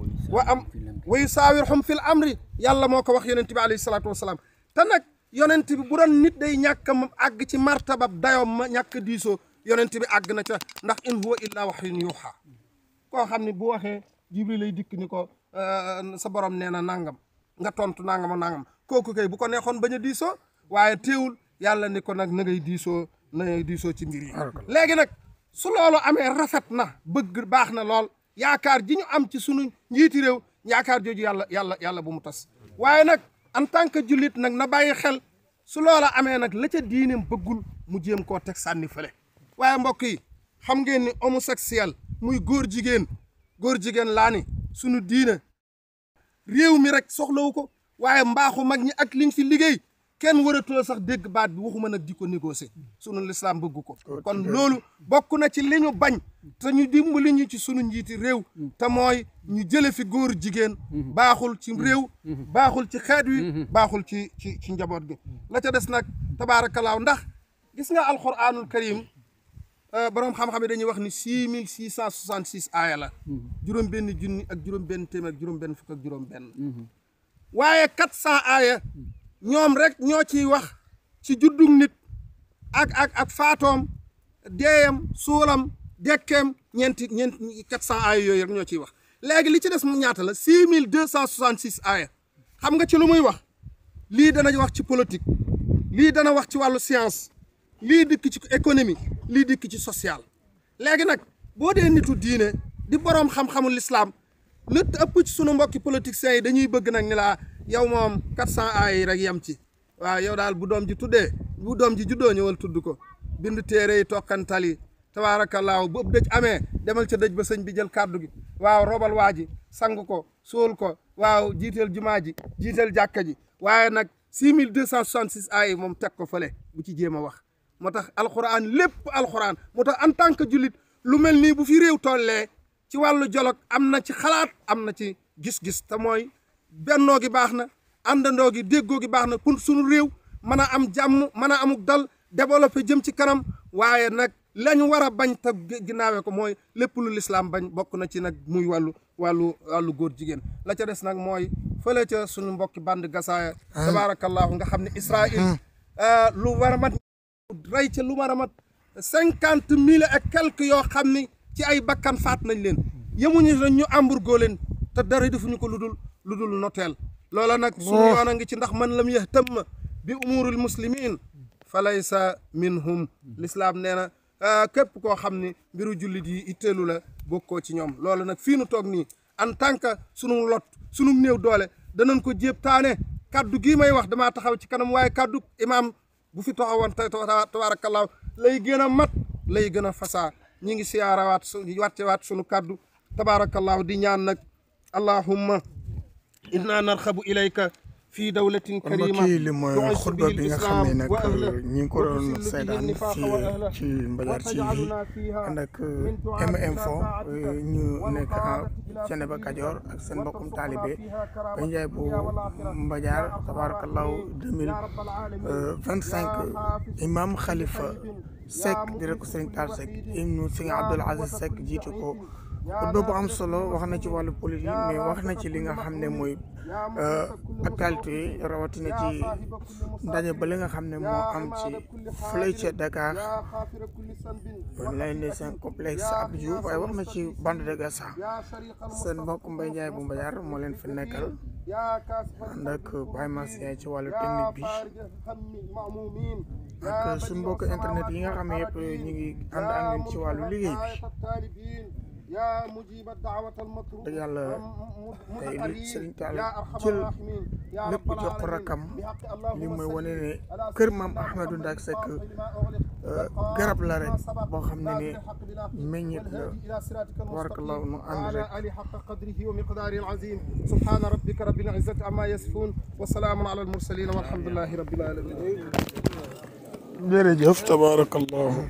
wa yusaawirhum fil amri yàlla moo ko wax yonent bi alayhi salaatu wasalaam te nag yonent bi bu doon nit day ñàkk àgg ci martabab dayoom ma ñàkk diisoo yonent bi àgg na ca ndax in huwa illa wahyun yuuhaa koo xam ne bu waxee jibril lay dikk ni ko sa borom nee na nangam nga tontu nangam nangam kooku kay bu ko neexoon bañ a diisoo waaye teewul yàlla ni ko nag na ngay diisoo ci mbir yi léegi nag su loolu amee rafet na bëgg baax na lool yaakaar ji ñu am ci sunu njiiti réew yaakaar jooju yàlla bu mu tas waaye nag en tant que jullit nag na bàyyi xel su loola amee nag la ca diineem bëggul mu jéem koo teg sànni fële waaye mbokk yi xam ngeen ni homosexuel muy góor jigéen laa ni sunu diine réew mi rek soxlawu ko waaye mbaaxu mag ñi ak liñ fi liggéey kenn waratoo sax dégg baat bi waxuma nag di ko négocier sunu lislaam bëgg ko kon loolu bokk na ci li ñu bañ te ñu dimbali ñu ci sunu njiiti réew te mooy ñu jële fi góor jigéen baaxul ci réew baaxul ci xeet wi baaxul ci njaboot gi la ca des nag tabaarakallaahu ndax gis nga alquranul karim boroom xam-xam yi dañuy wax ni 6666 aaya la juróom benn junni ak juróom benn téeméer ak juróom benn fukk ak juróom benn waaye 400 aaya ñoom rek ñoo ciy wax ci juddug nit ak faatoom deeyam suulam dekkeem ñeenti 400 aaya yooyu rek ñoo ciy wax léegi li ci des mu ñaata la 6266 aaya xam nga ci lu muy wax lii dana wax ci politique lii dana wax ci wàllu science lii dikk ci économie lii dikk ci social léegi nag boo dee nitu diine di boroom xam-xamul lislaam lu ëpp ci sunu mbokki politiciens yi dañuy bëgg nag ni laa yow moom 400 aay yi rek yem ci waaw yow daal bu doom ji juddoo ñëwal tudd ko bind téere yi tokkantal yi tabaarakallaahu bu ëpp dëj amee demal ca dëj ba sëñ bi jël kàddu gi waaw robal waa ji sang ko suul ko waaw jiiteel jumaa ji jiiteel jàkka ji waaye nag 6266 aay yi moom teg ko fële bu ci jéem a wax moo tax alxuraan lépp alxuraan moo tax en tant que jullit lu mel nii bu fi réew tollee ci wàllu jolog am na ci xalaat am na ci gis-gis te mooy bennoo gi baax na àndandoo gi déggoo gi baax na pour suñu réew mën a am jàmm mën a amuk dal développé jëm ci kanam waaye nag lañu war a bañ te ginnaawee ko mooy lépp lu lislaam bañ bokk na ci nag muy wàllu góor jigéen la ca des nag mooy fële ca suñu mbokki band gasaaya tabaarakallaahu nga xam ne Israël lu war a mat rey ca lu war a mat 50,000 et quelques yoo xam ni ci ay bakkan faat nañ leen yemuñu la ñu embargo leen te dara defuñu ko lu dul noteel loola nag suñu yoon a ngi ci ndax man lam yahtamma bi umuril muslimin fa laysa minhum l'islam nee na képp koo xam ne mbiru jullit yi itteelu la bokkoo ci ñoom loolu nag fii nu toog nii en tant que sunu lot sunu néew doole danañ ko jéeb taane kaddu gii may wax damaa taxaw ci kanam waaye kaddu imaam bu fi taxawoon tabaarakallaahu lay gën a mat lay gën a fasaa ñi ngi siyaarawaat wàccewaat sunu kaddu tabaarakallaahu di ñaan nag allahumma inna narxabu ilayka fii dawlatin karima mbokk yi li mooy xutba bi nga xam ne nag ñi ngi ko doon seetaan fii ci Mbadiar TV ànd ak M-Info ñu nekk Thiénaba Kajoor ak seen mbokkum taalibe Baye Ndiaye bu Mbadiar tabarakallahu 2025 imam Khalifa Seck di rek Serigne Tall Seck ibnu Serigne Abdoul Aziz Seck jiitu ko xutba bu am solo wax na ci wàllu politique mais wax na ci li nga xam ne mooy actualité rawatina ci ndaje ba li nga xam ne moo am ci fële ca Dakar lay ne seen complexe Abdou Diouf waaye wax na ci bande de Gaza seen mbokk Mbaye Ndiaye bu Mbadiar moo leen fi nekkal ànd ak Baye Massien ci wàllu technique bi ak suñu mbokk internet yi nga xam ne yëpp ñu ngi ànd ak ñun ci wàllu liggéey bi dëgg yàlla tey li Serigne Tall jël lépp jox ko rakam li mooy wane ne kër maam Ahmadou Ndak Seck garab la rek boo xam ne ne meññit la tabarakallahu nu ànd rek subhana rabbika rabbil izzati amma yasifun wa salaamun ala al mursalin walhamdulillahi rabbil alamin jërëjëf tabaarakallahu.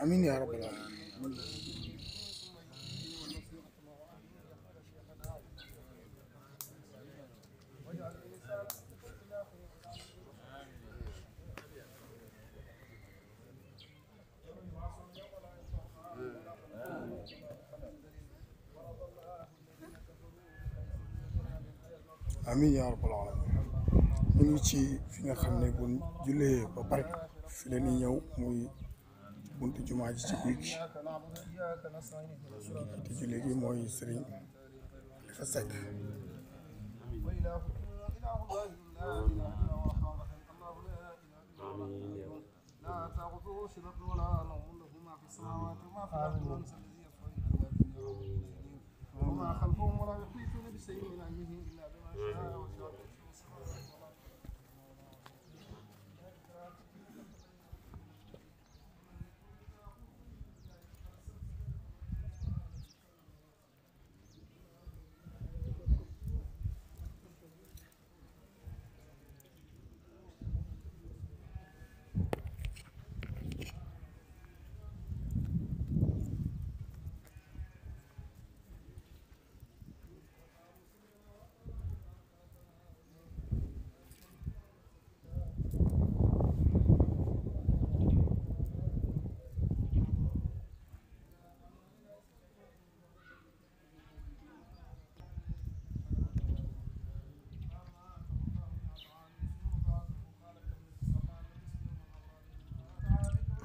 آمين يا رب العالمين. amiin yaa rabbal aalamiin. ñu ngi ci fi nga xam ne bu jullee ba pare fi la ñuy ñëw muy buntu jumaa ji ci guy gi te jullee gi mooy sëriñ Xalifa Seck. وما خلفهم ولا يحيطون بشيء من علمه إلا بما شاء وسع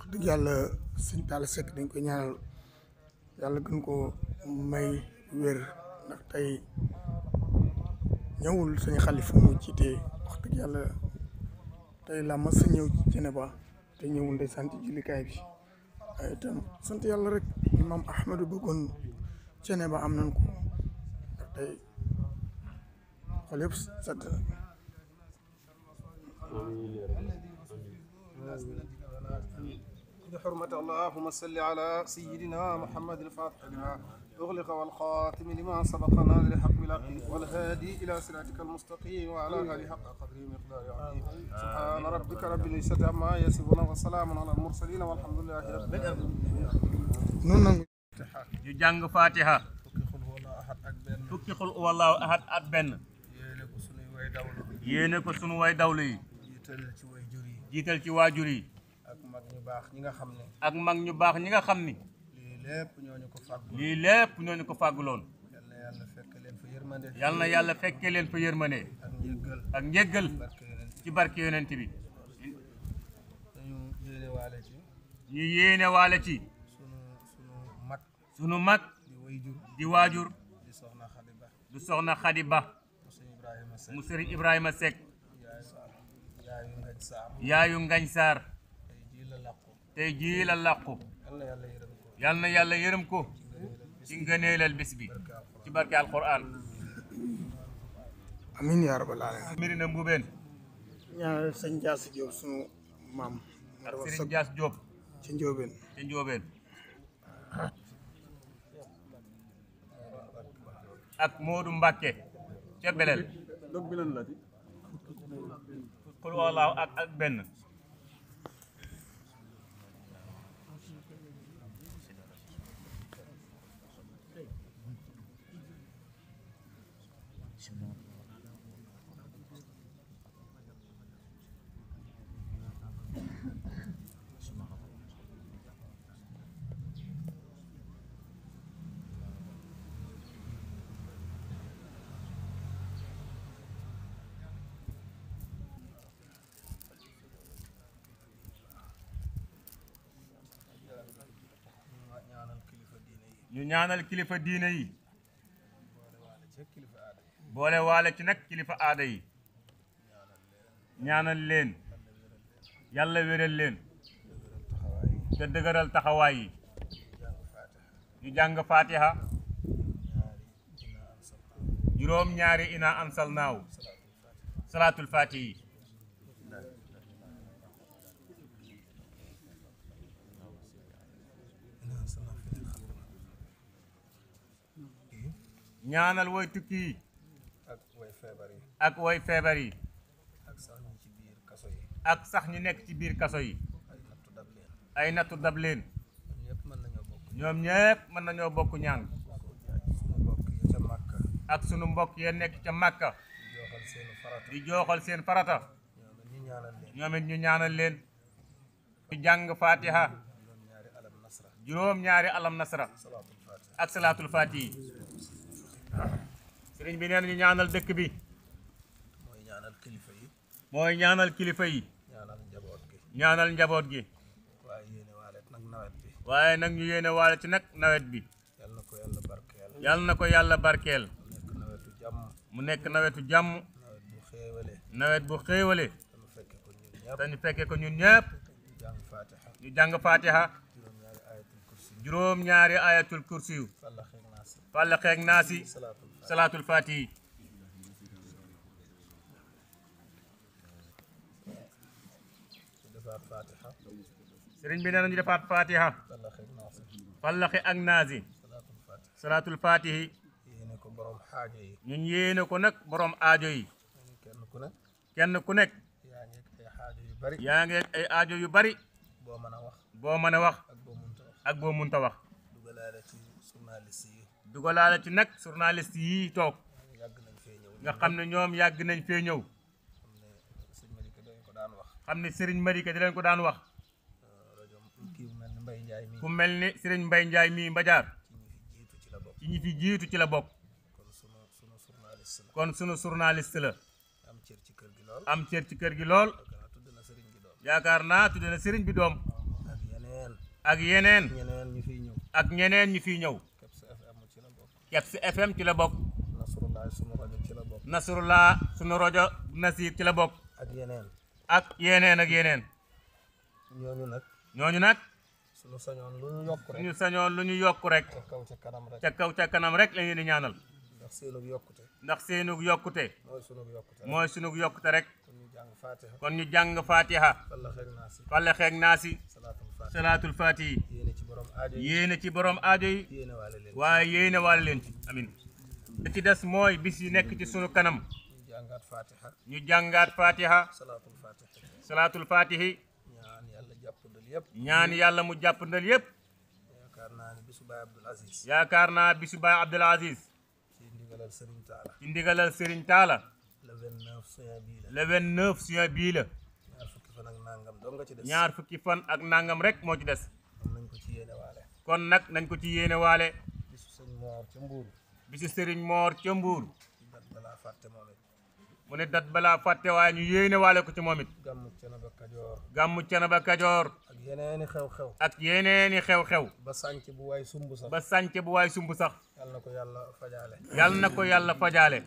dëgg yàlla sëñ Talla Seck dañ koy ñaanal yàlla gën ko may wér ndax tey ñëwul sëñ Xalifa mu jiite wax dëgg yàlla tey la mas a ñëw ci Ceneba te ñëwul ndeysaan ci jullikaay bi waaye itam sant yàlla rek imam Ahmadou bëggoon Ceneba am nañ ko ndax tey xol yëpp sant na. بحرمة اللهم صل على سيدنا محمد الفاتح لما أغلق والخاتم لما سبق ناظر الحق بالحق والهادي إلى صراطك المستقيم وعلى آله حق قدره ومقداره عظيم سبحان ربك رب العزة عما يصفون وسلام على المرسلين والحمد لله رب العالمين. ñu jàng Fatiha fukki xul huwallahu ahad ak benn yéene ko sunu way dawlu yi jiital ci waajur yi ak mag ñu baax ñi nga xam ne ak mag ñu baax ñi nga xam ni lii lépp ñooñu ko fàgguloon yal na yàlla fekke leen fa yërmande ak njéggal ci barke yonent bi ñu yéene waale ci sunu mag di waajur du soxna Xadi Ba mu sëriñ Ibrahima Seck yaayu Ngañ Saar tey jii la làqu yal na yàlla yërëm ko ci ngëneelal bis bi ci barke alquran amiin yaa rabbal aalamiin. Mirina Mbubeen ñaanal sëñ Jaas Jóob sunu maam ak sëriñ Jaas Jóob ca Njóobeen ak Moodu Mbàkke ca Belel xul wallaahu ak benn ñu ñaanal kilifa diine yi boole waale ci nag kilifa aada yi ñaanal leen yàlla wéral leen te dëgëral taxawaay yi ñu jàng fatiha juróom ñaari ina ansalnaaw salaatul fatihi ñaanal woy tukki yi ak woy feebar yi ak sax ñu nekk ci biir kaso yi ay nattu dab leen ñoom ñëpp mën nañoo bokk ñaan ak sunu mbokk ya nekk ca Màkka di jooxal seen farata ñoom it ñu ñaanal leen ñu jàng fatiha juróom ñaari alam nasra ak salaatul fatihi sëriñ bi nee na ñu ñaanal dëkk bi mooy ñaanal kilifa yi ñaanal njaboot gi waaye nag ñu yéene waale ci nag nawet bi yàlla na ko yàlla barkeel mu nekk nawetu jàmm nawet bu xéewale te ñu fekke ko ñun ñëpp ñu jàng fatiha juróom ñaari ayatul kursi yu Falaq ak Naasi salaatul fatihi sëriñ bi nee na ñu defaat fatiha Falaq ak Naasi salaatul fatihi ñun yéene ko nag borom aajo yi kenn ku nekk yaa ngi ay aajo yu bari boo mën a wax ak boo munta wax dugalaale ci nag journaliste yi toog nga xam ne ñoom yàgg nañ fee ñëw xam ne Serigne Marika di leen ko daan wax ku mel ni Serigne Mbaye Ndiaye mii Mbadiar ci ñi fi jiitu ci la bokk kon sunu journaliste la am cër ci kër gi lool yaakaar naa tudde na Serigne bi doom ak yeneen ak ñeneen ñu fiy ñëw Kebs FM ci la bokk Nasrullah sunu rajo Nasir ci la bokk ak yeneen ñooñu nag suñu sañoon lu ñu yokk rek ca kaw ca kanam rek lañu di ñaanal ndax seenug yokkute mooy sunug yokkute rek kon ñu jàng fatiha Falaq ak Naasi salaatul fatihi yéene ci borom aajo yi waaye yéene waale leen ci amin da ci des mooy bis yi nekk ci sunu kanam ñu jàngaat fatiha salaatul fatihi ñaan yàlla mu jàppandal yépp yaakaar naa bisu Baay Abdul Aziz ci ndigalal Serigne Talla le 29 juin bii la ñaar fukki fan ak nangam rek moo ci des kon nag nañ ko ci yéene waale bisu Serigne Mor ca Mbuur mu ne dat balaa fàtte waaye ñu yéene waale ko ci moom it gàmmu Canaba Kajoor ak yeneeni xew-xew ba sànc bu waay sumb sax yal na ko yàlla fajaale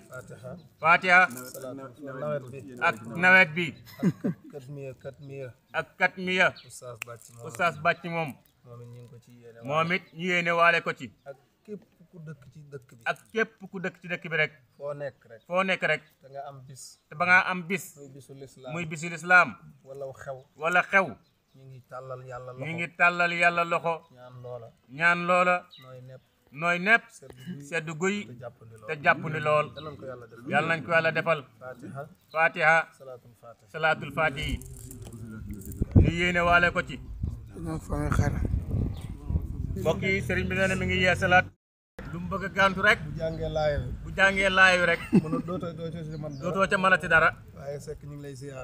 fatiha ak nawet bi ak katmiya oustaz bàcc moom moom it ñu yéene waale ko ci ak képp ku dëkk ci dëkk bi rek foo nekk rek te ba nga am bis muy bisu lislaam wala xew ñu ngi tàllal yàlla loxo ñaan loola nooy nepp sedd guy te jàppandi lool yàlla nañ ko yàlla defal fatiha salaatul fatihi ñu yéene waale ko ci mbokk yi sëriñ bi nee na mi ngi yeesalaat lu mu bëgg a gàntu rek bu jàngee laayu rek dootoo ca mënati dara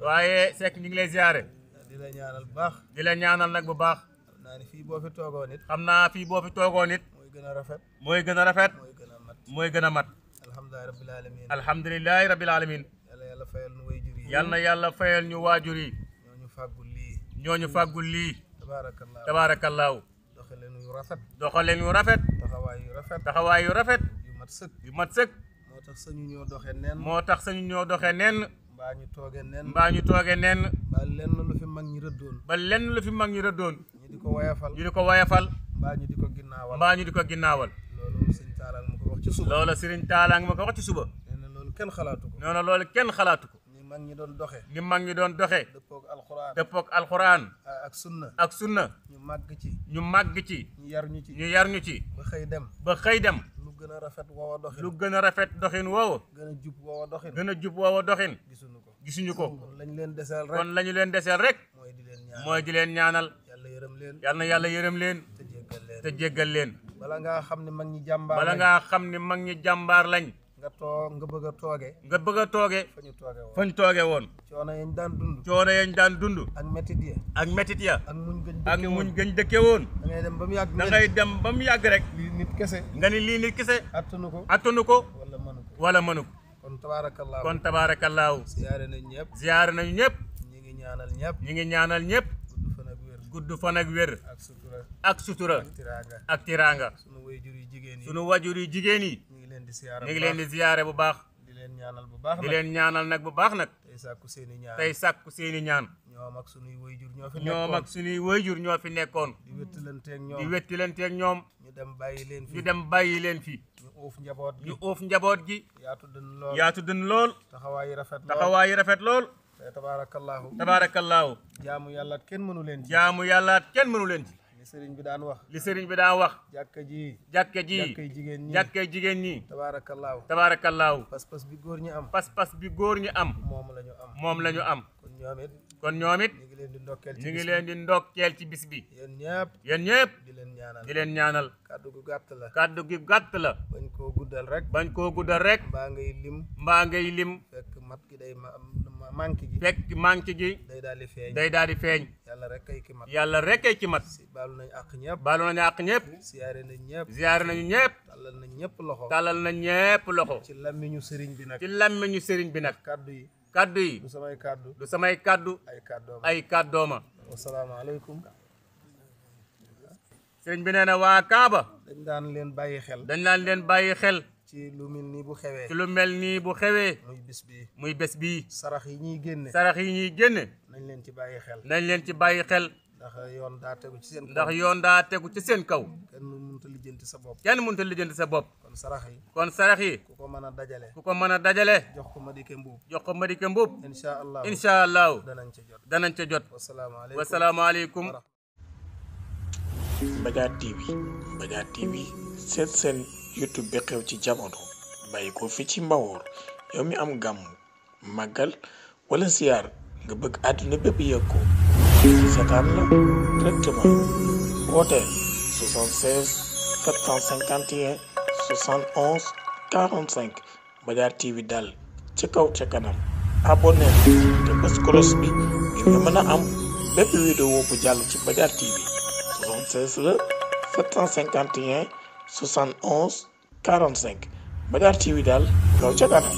waaye sekk ñu ngi lay ziyaare di la ñaanal bu baax di la ñaanal nag bu baax xam naa ni fii boo fi toogoo nit xam naa fii boo fi toogoo nit mooy gën a rafet mooy gën a rafet mooy gën a mat alhamdulilahi rabbil alamin yàlla fayal nu waajur yi yal na yàlla fayal ñu waajur yi ñooñu fàggul lii tabaarakallaahu doxaleen yu rafet taxawaay yu rafet yu mat sëkk moo tax sañu ñoo doxe nenn mbaa ñu tooge nenn ba lenn lu fi mag ñi rëddoon ñu di ko wayafal mbaa ñu di ko ginnaawal loolu sëriñ Taala ma ko wax ci suba nee na loolu kenn xalaatu ko loolu kenn xalaatu ko ni mag ñi doon doxe dëppook alxuraan ak sunna ñu màgg ci ñu yar ñu ci ba xëy dem lu gën a rafet woowa doxin lu gën a rafet doxin woowa gën a jub woowa doxin gisuñu ko kon lañu leen deseel rek mooy di leen ñaanal yal na yàlla yërëm leen te jéggal leen bala ngaa xam ne mag ñi jàmbaar lañ nga bëgg a tooge fañ tooge woon coono yañ daan dund ak métit ya ak muñ gëñ dëkke woon da ngay dem ba mu yàgg rek nga ni lii nit kese attanu ko wala mënu ko kon tabaarakallaahu ziyaare nañu ñëpp ñi ngi ñaanal ñëpp gudd fan ak wér ak sutura ak tiraanga sunu wajur yi jigéen yi ñu ngi leen di ziyaare bu baax di leen ñaanal nag bu baax nag tey sàkku seeni ñaan ñoom ak sunuy wayjur ñoo fi nekkoon di wettilanteeg ñoom ñu dem bàyyi leen fi ñu uuf njaboot gi yaatu dën lool taxawaayi rafet lool tabaarakallaahu jaamu yàlla kenn mënu leen ci li sëriñ bi daan wax jàkka ji jàkkay jigéen ñi tabaarakallaahu pas-pas bi góor ñi am moom la ñu am kon ñoom it ñu ngi leen di ndokkeel ci bis bi yéen ñëpp di leen ñaanal kàddu gi gàtt la bañ koo guddal rek mbaa ngay lim fekk manque gi day daal di feeñ yàlla rek kay ki mat baalu nañu àq ñëpp ziyaare nañu ñëpp tàllal nañ ñëpp loxo ci làmmiñu sëriñ bi nag kaddu yi du samay kaddu ay kàddooma wasalaamaaleykum sëriñ bi nee na waa Kaaba dañ daan leen bàyyi xel ci lu mel nii bu xewee muy bés bii sarax yi ñuy génne nañ leen ci bàyyi xel ndax yoon daa tegu ci seen kaw kenn mënut a lijjanti sa bopp kon sarax yi ku ko mën a dajale jox ko Madické Mboup incha allahu danañ ca jot wasalaamaaleykum Mbadiar TV seet seen YouTube bi xew ci jamono bàyyi ko fi ci Mbawoor yow mi am gàmm màggal wala ziyaar nga bëgg àdduna bépp yëg ko seetaan la directement wooteel 76 751 71 45 Mbadiar TV daal ca kaw ca kanam abonné te bës cloche bi ngir nga mën a am bépp vidéo bu jàll ci Mbadiar TV 76 la 751 71 45 Mbadiar TV daal kaw ca kanam.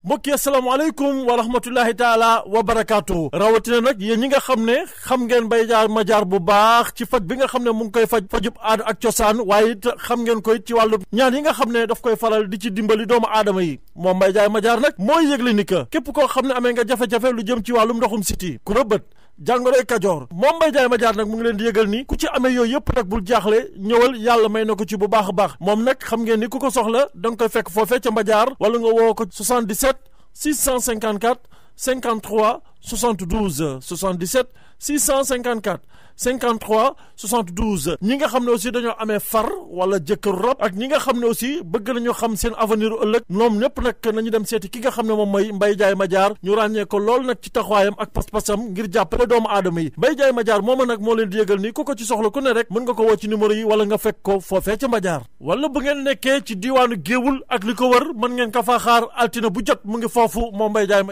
mbokk yi asalaamaaleykum wa rahmatullahi taala wa barakaatu rawatina nag yéen ñi nga xam ne xam ngeen Mbaye Diar Madiar bu baax ci faj bi nga xam ne mu ngi koy fajub aada ak cosaan waaye it xam ngeen koy ci wàllu ñaan yi nga xam ne daf koy faral di ci dimbali doomu aadama yi moom Mbaye Diar Madiar nag mooy yëgle ni que képp koo xam ne amee nga jafe-jafe lu jëm ci wàllum ndoxum siti ku rëbët jàngoroy kajoor moom Mbaye Diar Madiar nag mu ngi leen di yëgal ni ku ci amee yooyu yëpp nag bul jaaxle ñëwal yàlla may na ko ci bu baax a baax moom nag xam ngeen ni ku ko soxla da nga koy fekk foofee ca Madiar wala nga woo ko 77 654 53 72 77 654 53 72 ñi nga xam ne aussi dañoo amee far wala jëkkër rob ak ñi nga xam ne aussi bëgg nañu xam seen avenir ëllëg ñoom ñëpp nag nañu dem seeti ki nga xam ne moom mooy Mbaye Ndiaye Madiar ñu ràññee ko lool nag ci taxawaayam ak pas-pasam ngir jàppale doomu aadama yi Mbaye Ndiaye Madiar mooma nag moo leen di yëgal ni ku ko ci soxla ku ne rek mën nga ko woo ci numéro yi wala nga fekk ko foofee ca Madiar wala bu ngeen nekkee ci diiwaanu Géewul ak li ko wër mën ngeen ka faa xaar altine bu jot mu ngi foofu moo Mbaye Ndiaye